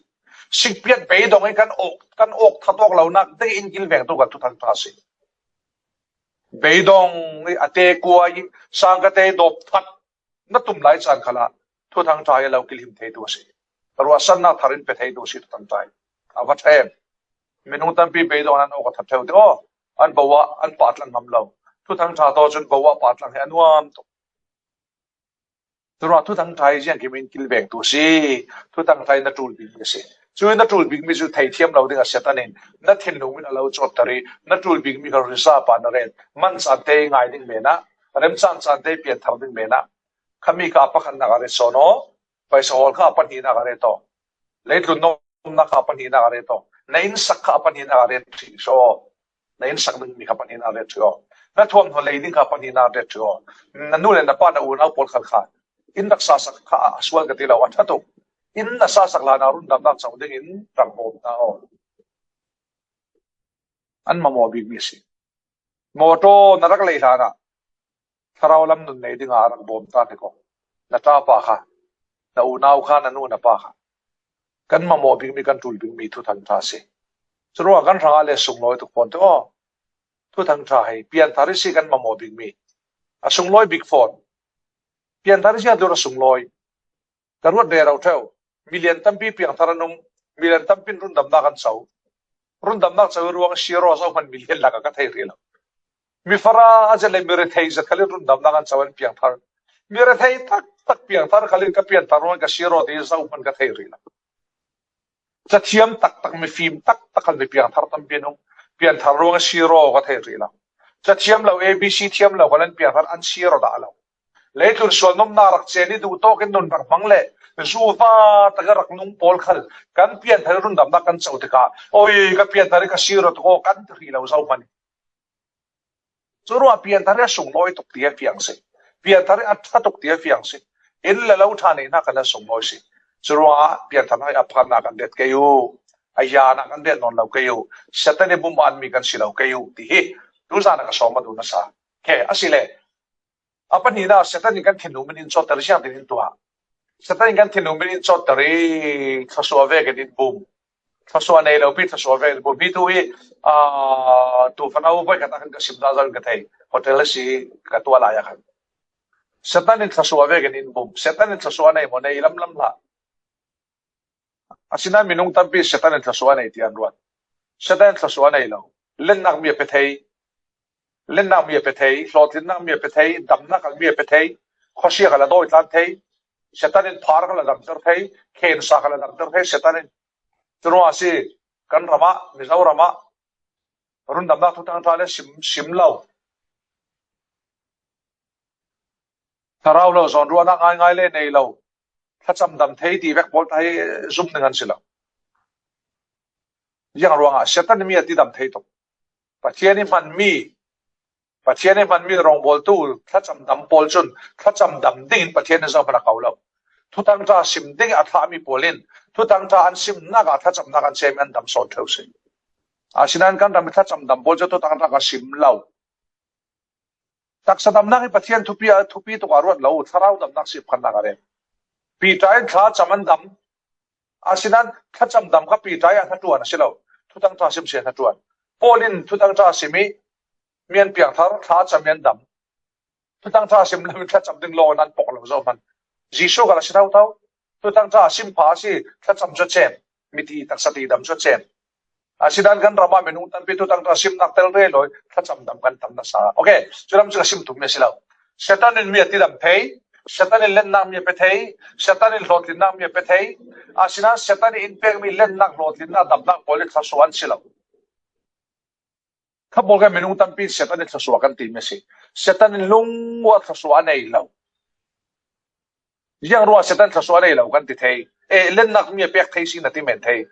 Sikpiat beidong in kan awk, kan awk that awk lonak ding in kilvengtu kan thuthang ṭha si. Beidong i a te kua i sangkate dawp that na tum lai caan khalah thuthang ṭha hi lo kilhim theitu a si. Ruahsannak thar in pe theitu a si thuthang ṭha hi. A va ṭha em. Minung tampi beidong an awk a that ṭheu te aw. An bo ah an pahtlang ngam lo. Thuthang ṭha tawh cun bo ah pahtlang hi a nuam tuk. Curuah thuthang ṭha hi ziangkim in kilvengtu a si. Thuthang ṭha hi na ṭul bikmi a si. Cu na ṭul bikmi cu theithiam lo dingah Satan in na thinlung in a lo cawtter i na ṭul bikmi kha reserve ah na ret. Man caan te i ngai ding men ah, remcang caan te i pianthar ding men ah, khami kha a pakhatnak a ret sawn aw. Paisa hawl kha a pahnihnak a ret aw. Leitlun na umnak kha a pahnihnak a ret aw. Na innsak kha a pahnihnak a ret ṭhih saw. Na innsak dingmi kha pahnihnak a ret ṭhih aw. Na thuamhnaw lei ding kha pahnihnak a ret ṭhih aw. Na nu le na pa na unau pawl khal kha inn rak sasak kha a sual ka ti lo, a ṭha tuk. Inn na sasak hlan ah rundamnak co dingin rak bawm ta aw. An mamawh bikmi a si. Mawṭaw na rak lei hlan ah thlarau lam nun nei dingah a rak bawm ta tek aw. Na ṭapa kha, na unau kha, na nu na pa kha. Kan mamawh bikmi, kan ṭul bikmi thuthang ṭha a si. Curuangah kan hrangah le sunglawi tuk fawn tek aw. Thuthang ṭha hi pianthar i si kan mamawh bikmi. A sunglawi bik fawn. Pianthar i si a dur a sunglawi. Ka ruat rero ṭheu. Milian tampi piangthar an um. Milian tampi in rundamnak an co. Rundamnak co i ruang siro zohman milian lakah ka thei rih lo. Mi fara a zet le mi rethei zet khal in rundamnak an co an piangthar. Mi rethei taktak piangthar khal in ka pianthar ruang ka siro ti zohman ka thei rih lo. Cathiam taktak, mifim taktak khal mi piangthar tampi an um. Pianthar ruang siro ka thei rih lo. Cathiam lo, A B C thiam lo khal an piangthar, an siro dah lo. Leitlun sual nomnak rak cen i duh tawk in nun rak hmang le zuva tak i rak nung pawl khal kan pianthar i rundamnak kan co tikah, oi, ka pianthar i ka siro tuk aw, kan ti rih lo zohman. Curuangah pianthar hi a sunglawi tuk ti a fiang si. Pianthar hi a ṭha tuk ti a fiang si. Inn le lo ṭha neihnak kan a sunglawi si. Curuangah pianthar hi a pakhatnak kan ret kei u. A hianah kan ret nawn lo kei u. Satan i bum anmi kan si lo kei u ti hi tuzan a ka sawm a duh nasa. Khe a si le. A pahnihnak Satan in kan thinlung min in cawtter ziang tin in tuah. Satan in kan thinlung min in cawtter i thluasuah vekin in bum. Thluasuah nei lo pi thluasuah vekin in bum. Hi tu hi, aa, tu fanau voi khat ah khan ka sim dah zong ka thei. Hotel a si ka tuah lai ah khan. Satan in thluasuah vekin in bum. Satan in thluasuah nei maw, nei lamlam hlah. Asinain minung tampi Satan in thluasuah a nei ti an ruat. Satan in thluasuah a nei lo. Lennak mi a pe thei. Lennak mi a pe thei. Hlawhtlinnak mi a pe thei. Damnak mi a pe thei. Khawsia kha la dawi tlan thei, Satan in phar kha la damter thei, khensa kha la damter thei, Satan in. Churuangah si kan ramah, Mizoramah, rundamnak thuthang ṭha le sim, sim lo. Thlarau lo zawn ruahnak ngaingai le nei lo. Thlacam dam thei ti vek pawl ta hi zum ding an si lo. Ziang ruangah Satan mi a ti dam thei tuk. Pathian i hmanmi, Pathian i hmanmi rawngbawltu thlacam dam pawl cun thlacam dam dingin Pathian in zohman a ko lo. Thuthang ṭha sim ding a thlahmi pawl in thuthang ṭha an simnak ah thlacamnak an cem an dam sawn ṭheu si. Asinain kan ram i thlacam dam pawl cu thuthang ṭha kha sim lo. Taksa damnak hi Pathian thupi, thupi tuk a ruat lo, thlarau damnak si phannak a rem. Piter in thlacam an dam. Asinain thlacam dam kha Piter a hnaṭuan a si lo. Thuthang ṭha sim si a hnaṭuan. Paul in thuthang ṭha sim i mi an piangthar, thlacam i an dam. Thuthang ṭha sim lo in thlacam ding law in an pok lo zohman. Jesuh kha la si thotho. Thuthang ṭha sim pha a si, thlacam cu a cem. Miti taksa ti dam cu a cem. Asinain kan ramah minung tampi thuthang ṭha simnak tel rel lo i thlacam dam kan tam nasa. Okay, cu lam cu ka sim tum mi a si lo. Satan in mi a ti dam thei, Satan in lennak mi a pe thei, Satan in hlawhtlinnak mi a pe thei. Asinain Satan in in pekmi lennak, hlawhtlinnak, damnak pawl hi thluasuah an si lo. Kha pawl kha minung tampi in Satan in thluasuah kan timi a si. Satan in lungua thluasuah a nei lo. Ziang ruangah Satan thluasuah a nei lo kan ti thei? Eh, lennak mi a pek thei si na ti men thei.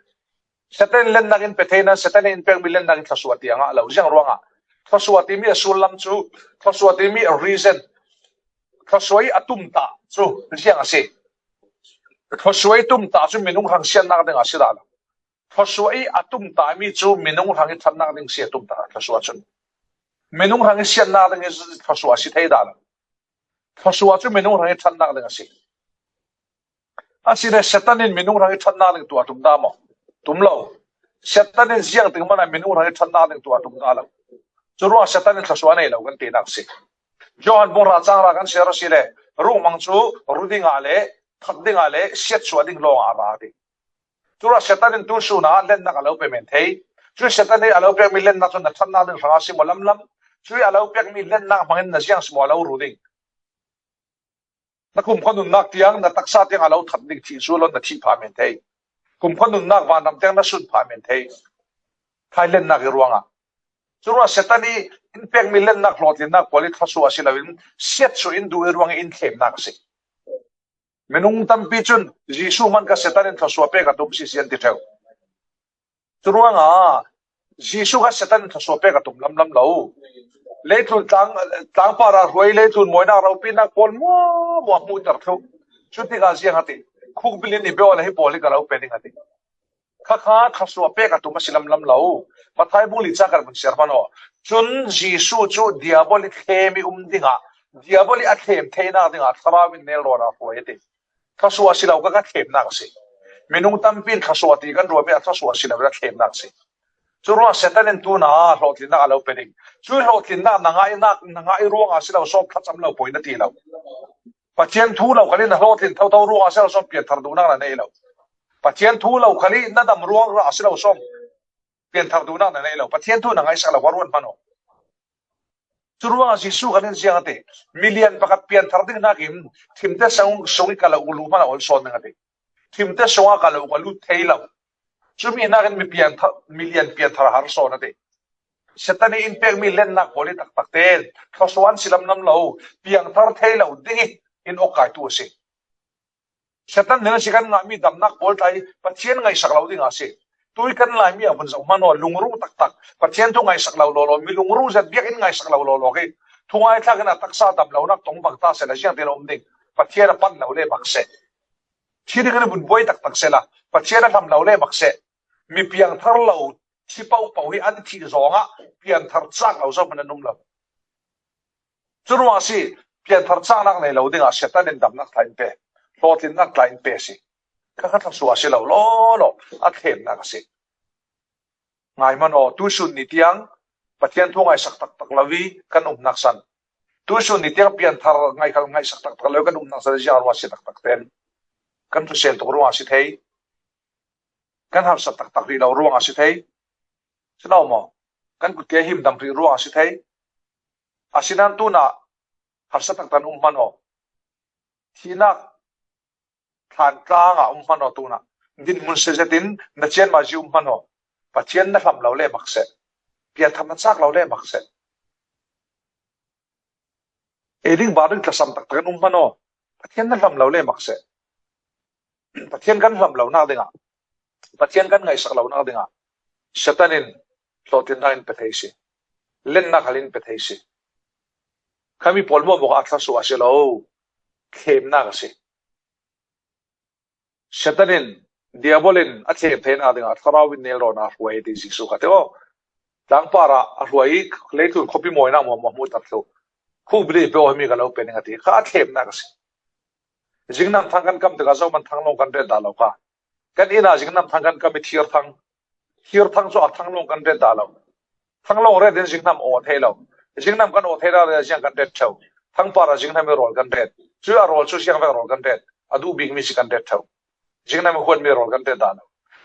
Satan in lennak in pe thei nain Satan in in pekmi lennak in thluasuah ti a ngah lo. Ziang ruangah? Thluasuah timi a sullam cu, thluasuah timi a reason, thluasuah i a tumtah cu ziang a si? Thluasuah i tumtah cu minung hrang siatnak ding a si dah lo. Thluasuah i a tumtahmi cu minung hrang i ṭhatnak ding si a tumtah thluasuah cun. Minung hrang i siatnak ding i thluasuah a si thei dah lo. Thluasuah cu minung hrang i ṭhatnak ding a si. Asile Satan in minung hrang i ṭhatnak ding tuah a tum dah maw? Tum lo. Satan in ziang ding hmanh ah minung hrang i ṭhatnak ding tuah a tum dah lo. Cu ruangah Satan in thluasuah a nei lo kan tinak a si. Johan bung hra cang hra kan siar a si le, ruhmang cu ru dingah le thak dingah le siatsuah ding lawngah a ra a ti. Curuangah Satan in tu sun ah lennak a lo pe men thei. Cu Satan in a lo pekmi lennak cu na ṭhatnak ding hrangah si maw lamlam? Cu a lo pekmi lennak hmangin na ziang si maw a lo ru ding? Na kumkhua nunnak tiang, na taksa tiang a lo that ding thih sual lo na thih pha men thei. Kumkhua nunnak vanram tiang na sun pha men thei. Khai lennak i ruangah. Curuangah Satan i in pekmi lennak, hlawhtlinnak pawl i thluasuah a si loin siatsuah in duh i ruangah in thlemnak a si. Minung tampi cun Jesuh hmanh kha Satan in thluasuah pek a tum sisi an ti ṭheu. Curuangah Jesuh kha Satan in thluasuah pek a tum lamlam lo. Leitlun tlang, tlangpar ah hruai, leitlun mawinak ropinak pawl hmuahhmuah hmuhter thluh. Cutikah ziang a ti? Khukbil in i bia awla hi pawl hi ka lo pe ding a ti. Khakha thluasuah pek a tum a si lamlam lo. Matthai bung li ca kan vun siar hmanh aw. Cun Jesuh cu Diabol i thlem i um dingah, Diabol i a thlem theinak dingah Thlarau in nelrawn ah a hruai a ti. Thluasuah a si lo kha, kha thlemnak a si. Minung tampi in thluasuah ti kan ruahmi ah thluasuah a si lo, a thlemnak a si. Curuangah Satan in tu na hlawhtlinnak a lo pe ding. Cu hlawhtlinnak na ngainak, na ngai ruangah a si lo sawm, thlacam lo pawi na ti lo. Pathian thu lo khal in na hlawhtlin thotho ruangah a si lo sawm, pianthar duhnak na nei lo. Pathian thu lo khal in na dam ruangah a si lo sawm, pianthar duhnak na nei lo. Pathian thu na ngaihsak lo kha ruat hmanh aw. Curuangah Jesuh kha in ziang a ti? Milian pakhat pianthar ding hnakin thimte sung, sung i ka lo ka lut hmanh a ol sawn ding a ti. Thimte sungah ka lo ka lut thei lo. Cumi hnakin mi pianthar, milian pianthar a har sawn a ti. Satan i in pekmi lennak pawl i taktak tein thluasuah an si lamlam lo, piangthar thei lo ding i in awk kaitu a si. Satan nih a si kan ngahmi damnak pawl tla hi Pathian ngaihsak lo ding a si. Tui kan Laimi a vun zoh hmanh aw, lungru taktak, Pathian thu ngaihsak lo lawlaw, mi lungru zet biak in ngaihsak lo lawlaw khi thungai thlak in a taksa dam lonak tong bang ta seh la, ziang te lo um ding? Pathian a pan lo le bak seh. Thi ding in a vun buai taktak seh la, Pathian a hlam lo le bak seh. Mi piangthar lo thi pohpoh hi an thih zawngah pianthar cak lo zohman an um lo. Curuangah a si, pianthar caknak nei lo dingah Satan in damnak tla in pe, hlawhtlinnak tla in pe a si. Kha kha thluasuah a si lo lawlaw, a thlemnak a si. Ngai hmanh aw, tuisun ni tiang Pathian thu ngaihsak taktak lo i kan umnak san, tuisun ni tiang pianthar ngaihkal ngaihsak taktak lo i kan umnak san ziang ruangah a si taktak tein kan thusel tuk ruangah a si thei. Kan harsat taktak rih lo ruangah a si thei. Si lo maw? Kan kut ke him dam rih ruangah a si thei. Asinain tunah harsa taktak in um hmanh aw. Thihnak thlan tlangah um hmanh aw tunah. Dinhmun se zetin na cianmah zi um hmanh aw. Pathian na hlam lo le mak seh. Pianthar na cak lo le mak seh. Ei ding bar ding tlasam taktak in um hmanh aw. Pathian na hlam lo le mak seh. Pathian kan hlam lonak dingah, Pathian kan ngaihsak lonak dingah Satan in hlawhtlinnak in pe thei si. Lennak hal in pe thei si. Khami pawl mawmawk a thluasuah a si lo. Thlemnak a si. Satan in, Diabol in a thlem theinak dingah thlarau in nelrawna a hruai ti Jesuh kha te aw. Tlangpar ah a hruai i leitlun khuapi mawinak mawmawk hmuh tak thlu. Khu bili pe aw, himi ka lo pe ning a ti kha a thlemnak a si. Zingnam thang kan kam tikah zohman thang lawng kan ret dah lo kha. Kan inn ah zingnam thang kan kam i thir thang. Thir thang cu a thang lawng kan ret dah lo. Thang lawng ret in zingnam aw thei lo. Zingnam kan aw thei lo le ziang kan ret ṭheu. Thangpar ah zingnam i rawl kan ret. Cu a rawl cu ziang vek rawl kan ret. A duh bikmi si kan ret ṭheu. Zingnam i huatmi rawl kan ret dah lo.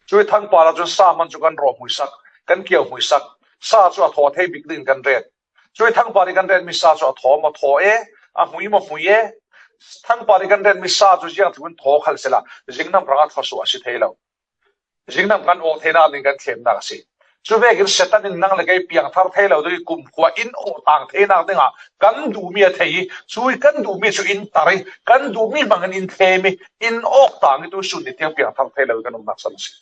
Cu i thangpar ah cun sa hman cu kan raw hmuisak, kan kio hmuisak. Sa cu a thaw thei bik ding kan ret. Cu i thangpar i kan retmi sa cu a thaw maw thaw e, a hmui maw hmui e. Thangpar i kan retmi sa cu ziang tluk in thaw khal sila, zingnam rang a thluasuah a si thei lo. Zingnam kan aw theinak ding kan thlemnak a si. Cu vekin Satan in nang le kei piangthar thei lo ding i kumkhua in aw tang theinak dingah kan duhmi a thei i, cu i kan duhmi cu in tar i, kan duhmi hmangin in thlem i, in awk tang i tu sun ni tiang piangthar thei lo i kan umnak san a si.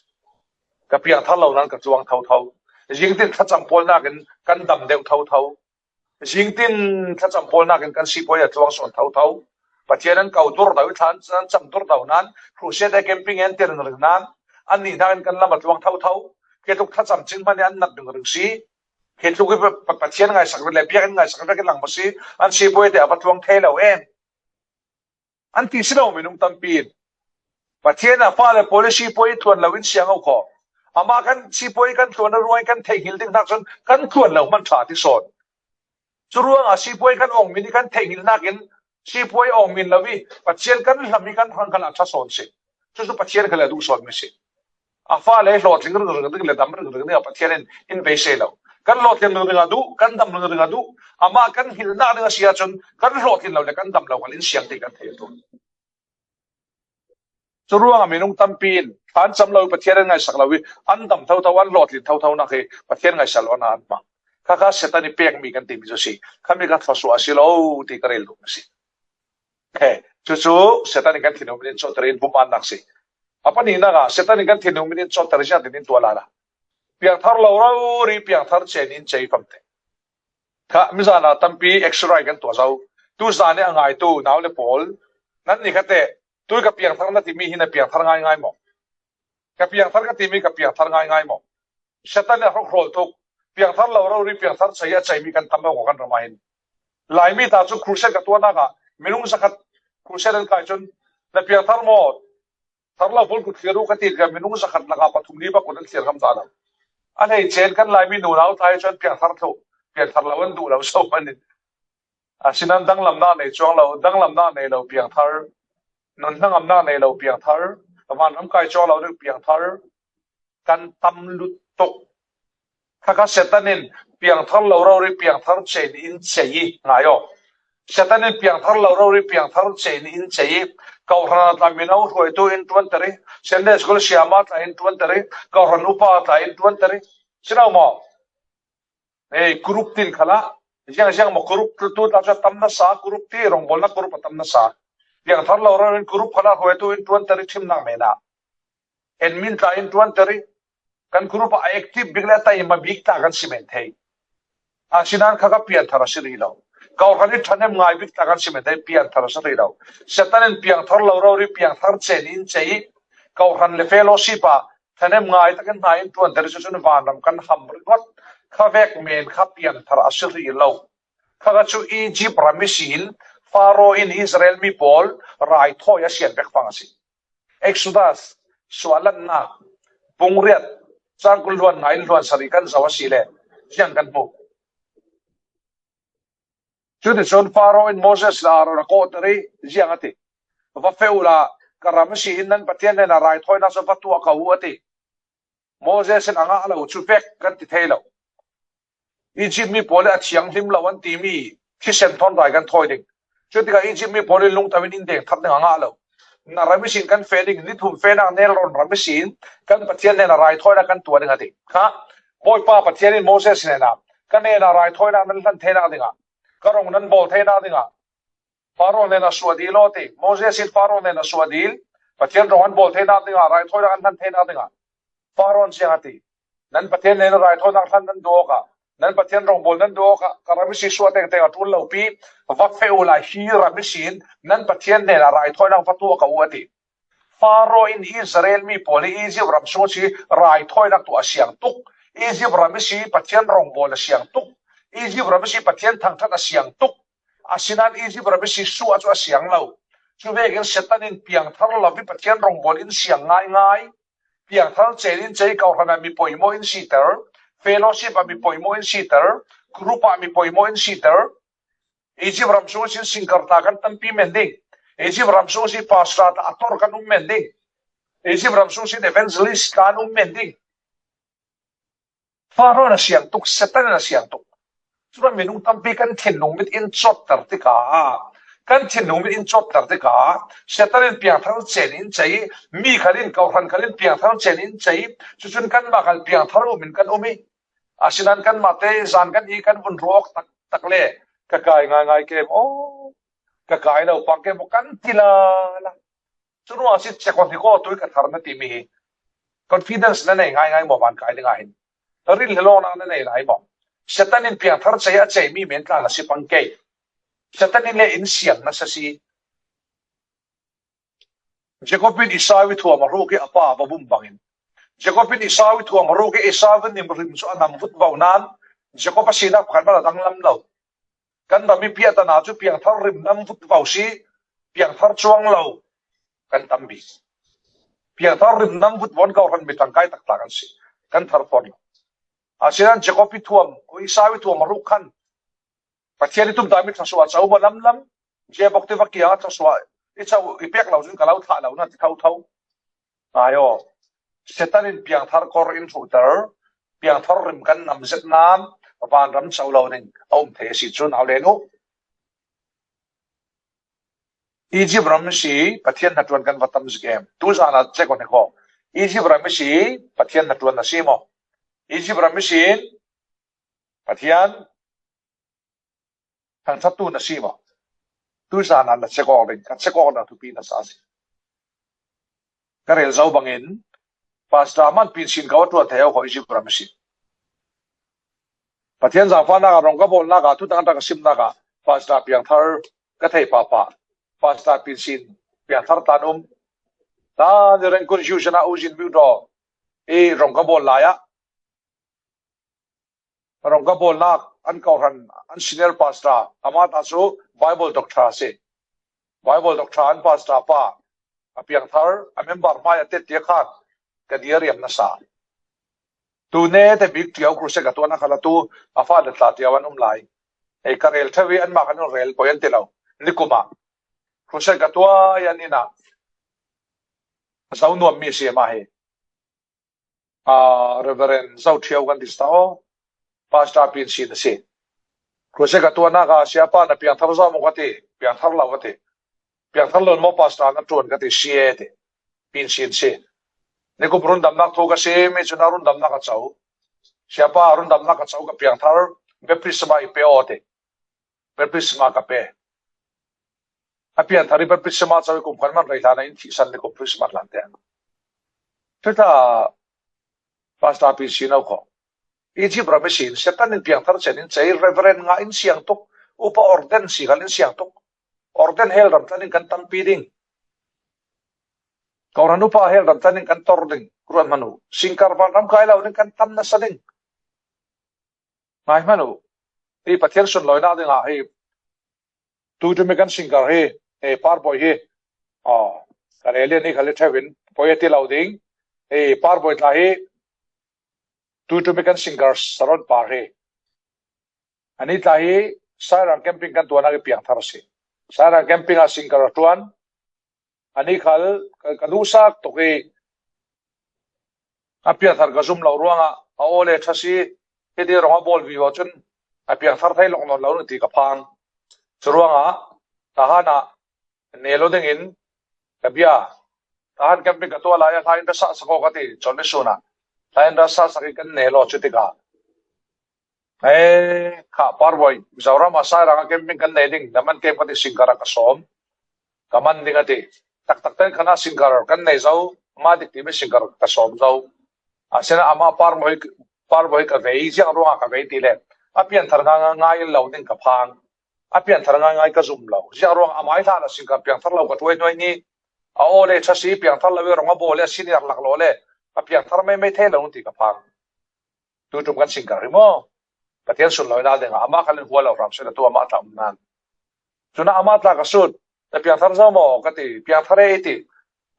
Ka piangthar lo nan ka tluang thotho. Zingtin thlacam pawl nakin kan dam deuh thotho. Zingtin thlacam pawl nakin kan sipuai a tluang sawn thotho. Pathian an ko dur do i thlan an cam dur do nan, crusade camping an ti ringring nan, annih nakin kan lam a tluang thotho. Khi tluk thlacam cing hmanh i an nat ringring si. Khi tluk i Pa-, Pa-, Pathian ngaisak le biakinn ngaisak vek in lang maw si, an sipuai te a va tluang thei lo em. An ti si lo minung tampi in. Pathian a fale pawl i sipuai tluan lo in siang aw kho. Amah kan sipuai kan tluan a ruang i kan theihngilh ding hnak cun kan tluan lo hman ṭha ti sawn. Cu ruangah sipuai kan awngmi nih kan theihngilh nakin sipuai awngmi lo i Pathian kan hlam i kan hrang khalah ṭha sawn si. Cucu Pathian khal a duh sawnmi si. A fale hlawhtling ringring ding le dam ringring ding a Pathian in in beisei lo. Kan hlawhtling ringring a duh, kan dam ringring a duh. Amah kan hilhnak ding a si ahcun kan hlawhtlin lo le kan dam lo khal in siang ti kan thei a ṭul. Cu ruangah minung tampi in thlan cam lo i Pathian an ngaihsak lo i an dam thotho, an hlawhtlin thotho nak hi Pathian ngaihsak lo an hmang. Khakha Satan i pekmi kan timi cu si. Khami kha thluasuah a si lo ti ka rel duhmi si. He, cucu Satan in kan thinhung min in cawtter in bumannak si. A pahnihnak ah Satan in kan thinhung min in cawtter ziang tin in tuah lala. Piangthar lo rori piangthar cen in cei famte. Kha mizan ah tampi exercise kan tuah zo. Tu zan i a ngaitu nau le pawl, nan ni kha te, tu ka piangthar na timi hi na piangthar ngaingai maw? Ka piangthar ka timi ka piangthar ngaingai maw? Satan a hrokhrawl tuk. Piangthar lo rori piangthar cei a ceimi kan tam lo kan ram ah hin. Laimi ta cu crusade ka tuahnak ah minung zakhat crusade an kai cun na piangthar maw? Thar lo pawl kut thlir u ka ti ka minung zakhat lakah pathum li bak kut an thlir kam ta lo. A hleice in kan Laimi nunau tlai cun piangthar thluh, piangthar lo an duh lo so hmanh in. Asinain danglamnak nei cuang lo, danglamnak nei lo piangthar, nun hnangamnak nei lo piangthar, vanram kai cuang lo ding piangthar, kan tam lut tuk. Khakha Satan in piangthar lo rori piangthar cei in cei i ngai aw. Satan in piangthar lo rori piangthar cei in cei i, kohhran a tla mino hruaitu in ṭuanter i, Sunday school siama tla in ṭuanter i, kohhran upa tla in ṭuanter i. Si lo maw? Ei, group tin khalah, ziang ziang maw group tu tla cu a tam nasa, group ti rongbawlnak group a tam nasa. Piangthar lo rori in group khalah hruaitu in ṭuanter i ṭhimnak men ah. Admin tla in ṭuanter i, kan group ah a active bik le a taima bik tla kan si men thei. Asinain khakha pianthar a si rih lo. Kohhran i ṭhahnem ngai bik tla kan si men thei, pianthar a si rih lo. Satan in piangthar lo rori piangthar cen in cei i, kohhran le fellowship ah ṭhahnem ngai takin hna in ṭuanter i cucun vanram kan ham ringawt. Kha vek men kha pianthar a si rih lo. Khakha cu Egypt ram ihsin Faro in Israel mi pawl raithawi a sian vek fang a si. Exodus, suahlannak, bung riat, cang kul hluan nga in hluan sarih kan zoh a si le ziang kan hmu. Cuticun Faro in Moses le Aaron a kawhter i ziang a ti. Va feh uhla, ka ram a si in nan Pathian hnenah raithawinak cu va tuah ko u a ti. Moses in a ngah lo cu vek kan ti thei lo. Egypt mi pawl i a thianghlim lo an timi thisen thawn rai kan thawi ding. Cutikah Egypt mi pawl in lungto in in deng thar ding a ngah lo. Na ram ihsin kan feh ding, ni thum fehnak nelrawn ram ihsin kan Pathian hnenah raithawinak kan tuah ding a ti kha. Bawipa Pathian in Moses hnenah, "Ka hnenah raithawinak nan hlan theinak dingah, ka rong nan bawl theinak dingah Faro hnenah suah dil aw," ti. Moses in Faro hnenah suah dil, Pathian rong an bawl theinak dingah, raithawinak an hlan theinak dingah Faro in ziang a ti. "Nan Pathian hnenah raithawinak hlan nan duh awkah, nan Pathian rong bawl nan duh awkah, ka ram ihsi suah tengteng a ṭul lopi va feh u lai, hi ram ihsin nan Pathian hnenah raithawinak va tuah ka u," a ti. Faro in Israel mi pawl hi Egypt ram sung ihsi raithawinak tuah a siang tuk. Egypt ram ihsi Pathian rong bawl a siang tuk. Egypt ram ihsi Pathian thangṭhat a siang tuk. Asinain Egypt ram ihsi suah cu a siang lo. Cuvekin Satan in piangthar lo ih Pathian rong bawl in siang ngaingai. Piangthar cen in cei, kohran ah mi poimaw in siter, fellowship ah mi poimaw in siter, group ah mi poimaw in siter. Egypt ram sung sin singkar tla kan tampi men ding. Egypt ram sung sin pastor tla a tor kan um men ding. Egypt ram sung sin evangelist tla an um men ding. Faro in a siang tuk, Satan in a siang tuk. Curuangah minung tampi kan thinlung mit in cawtter tikah, kan thinlung mit in cawtter tikah, Satan in piangthar cen in cei, mi khal in, kohran khal in piangthar cen in cei, cucun kanmah khal piangthar um in kan um ih, asinain kanmah te zan kan i kan vun ruak tak, tak le ka kai ngaingai ke maw? Ka kai lo pang ke maw? Kan ti lala. Curuangah si cek aw hnik aw, tui ka thar na timi hi confidence na nei ngaingai maw, van kai dingah hin? Rinhlelawknak na nei lai maw? Satan in piangthar cei a cei mi men tla na si pang kei. Satan in le in siang na sa si. Jacob in Esau ih thuam a hruk ih a pa a va bum bangin, Jacob in Esau ih thuam a hruk ih Esau in nim rim cu a nam vutvo nain Jacob a sinak pakhat hmanh a danglam lo. Kan ram ih piahtana cu piangthar rim nam vutvo si, piangthar cuang lo kan tam bik. Piangthar rim nam vutvo in kohran mi ṭangkai taktak kan si, kan thar fawn lo. Asinain Jacob ih thuam, Esau ih thuam a hruk khan Pathian ih tumtahmi thluasuah a co maw lamlam, Jacob tiva kiangah thluasuah i co, i pek lo cun ka lo thlah lo na ti thotho. Ngai aw, Satan in piangthar kor in hruhter, piangthar rim kan nam zet nain vanram co lo ding a um thei a si cu nau len uh. Egypt ram ihsi Pathian hnaṭuan kan va tam zik em? Tuzan ah cek aw hnik aw. Egypt ram ihsi Pathian hnaṭuan na si maw? Egypt ram ihsin Pathian thangṭhattu na si maw? Tuzan ah na cek awk ding, ka cek awknak thupi na sa si. Ka rel zo bangin, pastor man pinsin ka va ṭuan thei aw khaw Egypt ram ihsin. Pathian zaangfahnak ah rong ka bawlnak ah, thutang ṭang ka simnak ah, pastor piangthar ka thei pahpah. Pastor pinsin piangthar tla an um. Tla ni reng kun hiu zan ah uzin biu daw i rong ka bawl lai ah, rong ka bawlnak an kohran an senior pastor, amah ta cu Bible doctor a si. Bible doctor an pastor pa a piangthar, a member hmai a tet tiah khan ka dir riam na sa. Tu ne te bik ṭiau crusade ka tuahnak kha la tu a fa le tla ṭiau an um lai. Ei ka rel ṭheu ih anmah khan in rel poi an ti lo. Nikum ah crusade ka tuah ih an inn ah zo nuam mi a si amah hi. Aa, Reverend Zo Ṭhiau kan ti si ta aw, pastor pinsin a si. Crusade ka tuahnak ah, "Siapa, na piangthar zo maw?" ka ti. "Piangthar lo," ka ti. "Piangthar lo maw pastor na ṭuan?" ka ti. "Si e," ti. Pinsin si. Nikum rundamnak thu ka sim ih cun a rundamnak a co. "Siapa, rundamnak a co, ka piangthar, baptisma i pe aw," ti. Baptisma ka pe. A pianthar ih baptisma co ih kum khat man rei hlan ah in thihsan le kum Christmas hlan tiang. Cuta pastor pinsin a khaw. Egypt ram ihsin Satan in piangthar cen in cei, Reverend ngah in siang tuk, upa ordain si khal in siang tuk. Ordain hell ram tlan in kan tampi ding. Kohran upa hell ram tlan in kan tor ding. Ruat hmanh uh. Singkar vanram kai lo ding, kan tam nasa ding. Ngai hmanh uh. Hi Pathian sunlawinak dingah hi tuitumi kan singkar hi, hi Parbawi hi. Aw, ka rel ih ni khal ih ṭheu in poi a ti lo ding. Hi Parbawi tla hi tuitumi kan singkar Saron Par hi. Anih tla hi Sairang camping kan tuahnak ih piangthar a si. Sairang camping ah singkar a ṭuan. Anih khal ka, ka duhsak tuk ih a piangthar ka zum lo ruangah a aw le ṭha si, hiti rong a bawl vivo cun a piangthar thei lawng nawn lo na ti ka phang. Curuangah Tahan ah ne lo dingin ka bia. Tahan camping ka tuah lai a, hla in ra sahsak aw ka ti, Chawlhni sun ah. Hla in ra sahsak in kan ne lo cu tikah, "Eh, kha Parbawi, Mizoram ah Sairang ah camping kan nei ding, na man kem ka ti, singer ah ka sawm. Ka man ding," a ti. Taktak ten khan a singer kan nei zo, mah dik ti mi singer ka sawm zo. Asinain amah Parbawi, Parbawi ka vei, ziang ruangah ka vei ti le, a pianthar ngaingai lo ding ka phang. A pianthar ngaingai ka zum lo. Ziang ruang amah i hlan a singer piangthar lo ka tuai hnuai ni. A aw le, ṭha si, piangthar lo i rong a bawl le, a senior lak law le, a piangthar meimei thei lo ti ka phang. Tuiṭum kan singer hi maw? Pathian sunlawina dingah amah khalin hua lo hram seh, a tu amah tla um nan. Cun amah tla ka sut, "Na piangthar zo maw?" ka ti, "Piangthar e," i ti.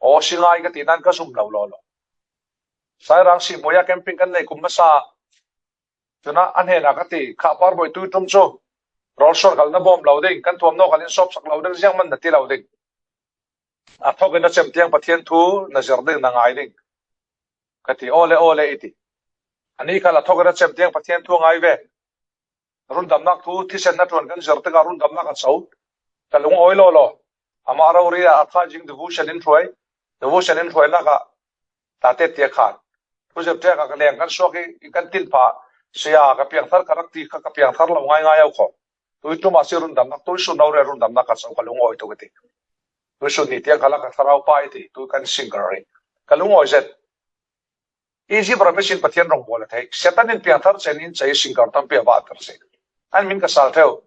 "Aw, si ngai," ka ti nan ka zum lo law law. Sairang Sihmui ah camping kan nei kum hmasa. Cun a hnenah ka ti, "Kha Parbawi, tuiṭum cu rawl sual khal na bawm lo ding, kan thuamhnaw khal in sawpsak lo ding, zianghman na ti lo ding. A thawk in a cem tiang Pathian thu na zir ding, na ngai ding," ka ti. "Aw le, aw le," i ti. Ani khal a thawk in a cem tiang Pathian thu a ngai ve. Rundamnak thu thisen hnaṭuan kan zir tikah rundamnak a co. Ka lung a awi lawlaw. Amah rori ah a thaizing devotion in hruai. Devotion in hruainak ah tate tiak khan. Thuzirh ṭek ah ka leng kan suak i, i kan tin pha. "Saya, ka piangthar ka rak ti kha, ka piangthar lo ngaingai au kho. Tuiṭum ah si rundamnak, tuisun rori rundamnak a co," ka lung a awi tuk i ti. Tuisun ni tiang khalah ka thlarau pa i ti, tu kan singer i. Ka lung a awi zet. Egypt ram ihsin Pathian rong bawl a theih. Satan in piangthar cen in cei singer tampi a vahter si. An min ka sal theu.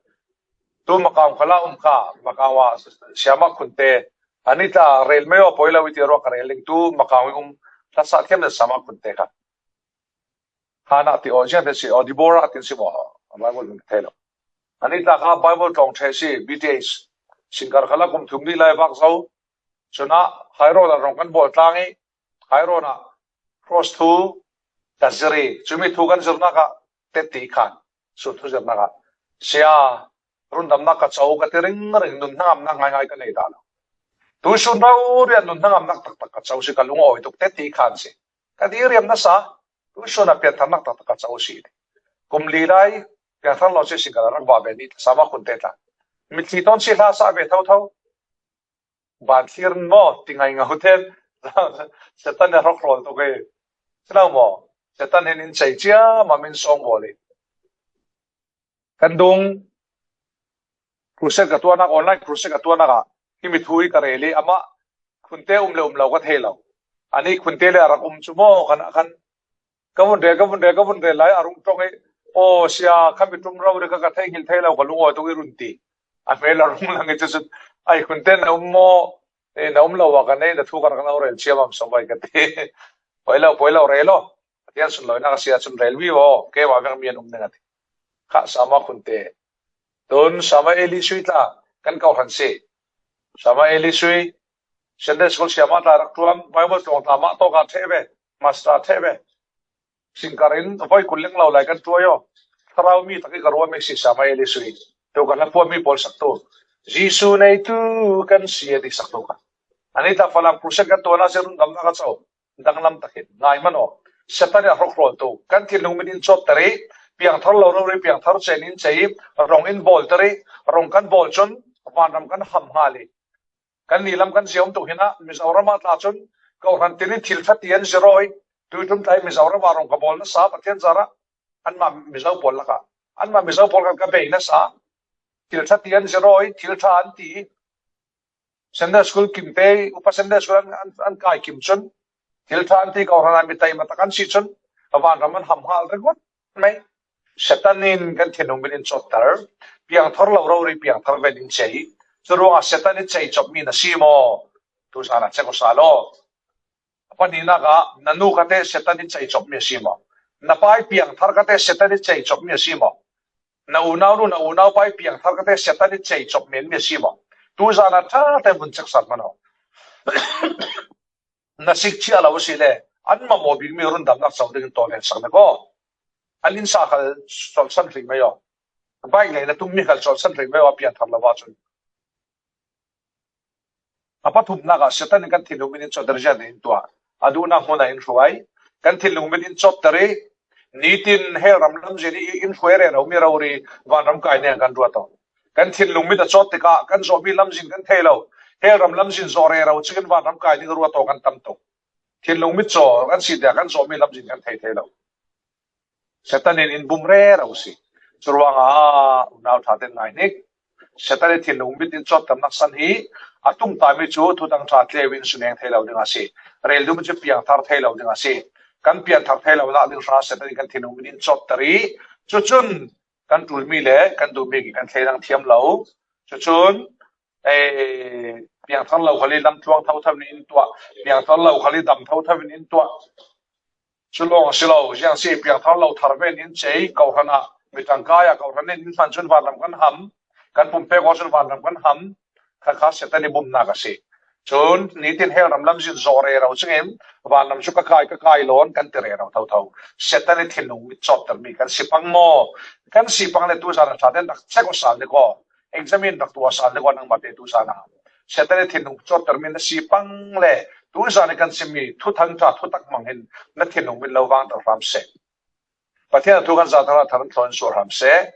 Tu Macau khalah um kha, Macau ah Siama Khunte. Ani tla rel mai aw, poi lo i ti ruang ka rel ding. Tu Macau i um hlasa thiam le Siama Khunte kha. Hannah ti aw, ziang te si aw, Deborah tin si maw, Bible min ka thei lo. Ani tla kha Bible tlawng ṭhe si, B T H. Singer khalah kum thum nih lai vak zo. Cun a Hairon ah rong kan bawl tlang i, Hairon ah cross thu ka zir i, cumi thu kan zirnak ah tetti khan, sun thu zirnak ah, "Saya, rundamnak ka co," ka ti ringring, nun hnangamnak ngaingai ka nei dah lo. Tuisun rori ah nun hnangamnak taktak ka co si, ka lung a awi tuk, tetti khan si. Ka diriam nasa, tuisun ah piantharnak taktak ka co si. Kum li lai, piangthar lo si, singer a rak vah ve ni, Siama Khunte tla. Mitthli tawn si hla sa ve thotho. Ban thlir in maw, ti ngaingai u ten. Satan he hrawk hrawl tuk e. Si lo maw? Satan hin in cei cia, ma min sawng bawl i. Kan dung crusade ka tuahnak, online crusade ka tuahnak ah, himi thu hi ka rel i, amah Khunte um le um lo ka thei lo. Ani Khunte le a rak um cu maw, khan, khan ka vun rel, ka vun rel, ka vun rel lai, a rung ṭong i, "Aw, saya, khami ṭum rori kha ka thei ngil thei lo, ka lung a awi tuk," i run ti. A hmel a rung lang i, cucu, "Ai, Khunte na um maw? Eh, na um lo ah ka nei, na thu ka rak lo rel cia mam sawm vai," ka ti. "Poi lo, poi lo, rel aw. Pathian sunlawina ka si ahcun rel vivo, keimah vek mi an um ding," a ti. Kha Siama Khunte. Tun Siama Eli Sui tla kan kawhhran si. Siama Eli Sui, Sunday school siama tla rak ṭuan, Bible tlawng tla mah tawk a ṭheh ve, master ṭheh ve. Singer in voi kul leng lo lai kan ṭuai aw. Thlarau mi tak i ka ruahmi si Siama Eli Sui. Tu ka hla puahmi pawl saktu. "Jesuh neitu kan si," a ti saktu kha. Ani tla Falam crusade kan tuahnak si, rundamnak a co. Danglam takin ngai man aw. Satan in a hrawk hrawltu, kan thinlung min in cawtter i, piangthar lo rori piangthar cen in cei i, rong in bawlter i, rong kan bawl cun vanram kan ham hngal i, kan ni lam kan ziaum tuk hinah Mizoram ah tla cun kohhran tin i thil ṭha ti an zir aw i, tuiṭum tla i Mizoram ah rong ka bawl nasa Pathian zarah anmah Mizo pawl lakah, anmah Mizo pawl khan ka bei nasa, thil ṭha ti an zir aw i, thil ṭha an ti i, Sunday school kim te, upa Sunday school an, an, an kai kim cun, thil ṭha an ti, kohhran ah mi taima tak an si cun, a vanram an ham hngal ringawt mai. Satan in kan thinlung min in cawtter, piangthar lo rori piangthar ven in cei. Curuangah Satan i cei copmi na si maw? Tuzan ah check aw sa law. A pahnihnak ah, na nu kha te Satan i cei copmi a si maw? Na pa i piangthar kha te Satan i cei copmi a si maw? Na unau nu, na unau pa i piangthar kha te Satan i cei copmi a si maw? Tuzan ah ṭha tein vun check sal hmanh aw. Na sik chiah lo a si le, an mamawh bikmi rundamnak co dingin tawleng sak le ko. An inn sa khal colhsan hrih mai aw. Bike lei na tummi khal colhsan hrih mai aw, a pianthar lo ahcun. A pathumnak ah Satan in kan thinlung min in cawtter ziahna in tuah. A duhnak hmun ah in hruai. Kan thinlung min in cawtter i, nitin hell ram lamzin i in hruai rero mi rori vanram kai ning kan ruat aw. Kan thinlung mit a cawt tikah kan zawhmi lamzin kan thei lo. Hell ram lamzin zawh rero cikin vanram kai ding ruat aw kan tam tuk. Thinlung mit caw kan si tiah kan zawhmi lamzin kan thei thei lo. Satan in in bum rero si. Curuangah unau ṭha ten ngaihnik. Satan i thinlung mit in cawtternak san hi a tungtami cu Thuthang ṭha tleu in suneng thei lo ding a si. Rel dum cu piangthar thei lo ding a si. Kan pianthar thei lo nak ding hra Satan in kan thinlung mit in cawtter i cucun kan ṭulmi le kan duhmi kan thleidang thiam lo. Cucun eh, piangthar lo khal i lam tluang thotho in in tuah, piangthar lo khal i dam thotho in in tuah. Cu lawng a si lo, ziang si piangthar lo thar ve in in cei, kohhran ah, mi ṭangkai ah kohhran in in hman cun vanram kan ham, kan pumpek aw cun vanram kan ham, kha kha Satan i bumnak a si. Cun nitin hell ram lamzin zawh rero cingin vanram cu ka kai, ka kai lawn kan ti rero thotho. Satan i thinlung mit cawttermi kan si pang maw? Kan si pang le tuzan a ṭha ten rak check aw sal dik aw. Examine rak tuah sal dik aw nangmah te tuzan a. Satan i thinlung cawttermi na si pang le tuzan i kan simi thuthang ṭha thutak hmang hin na thinlung mit lo vangter hram seh. Pathian a thu kan zahtak ah thar an thlawn sual hram seh.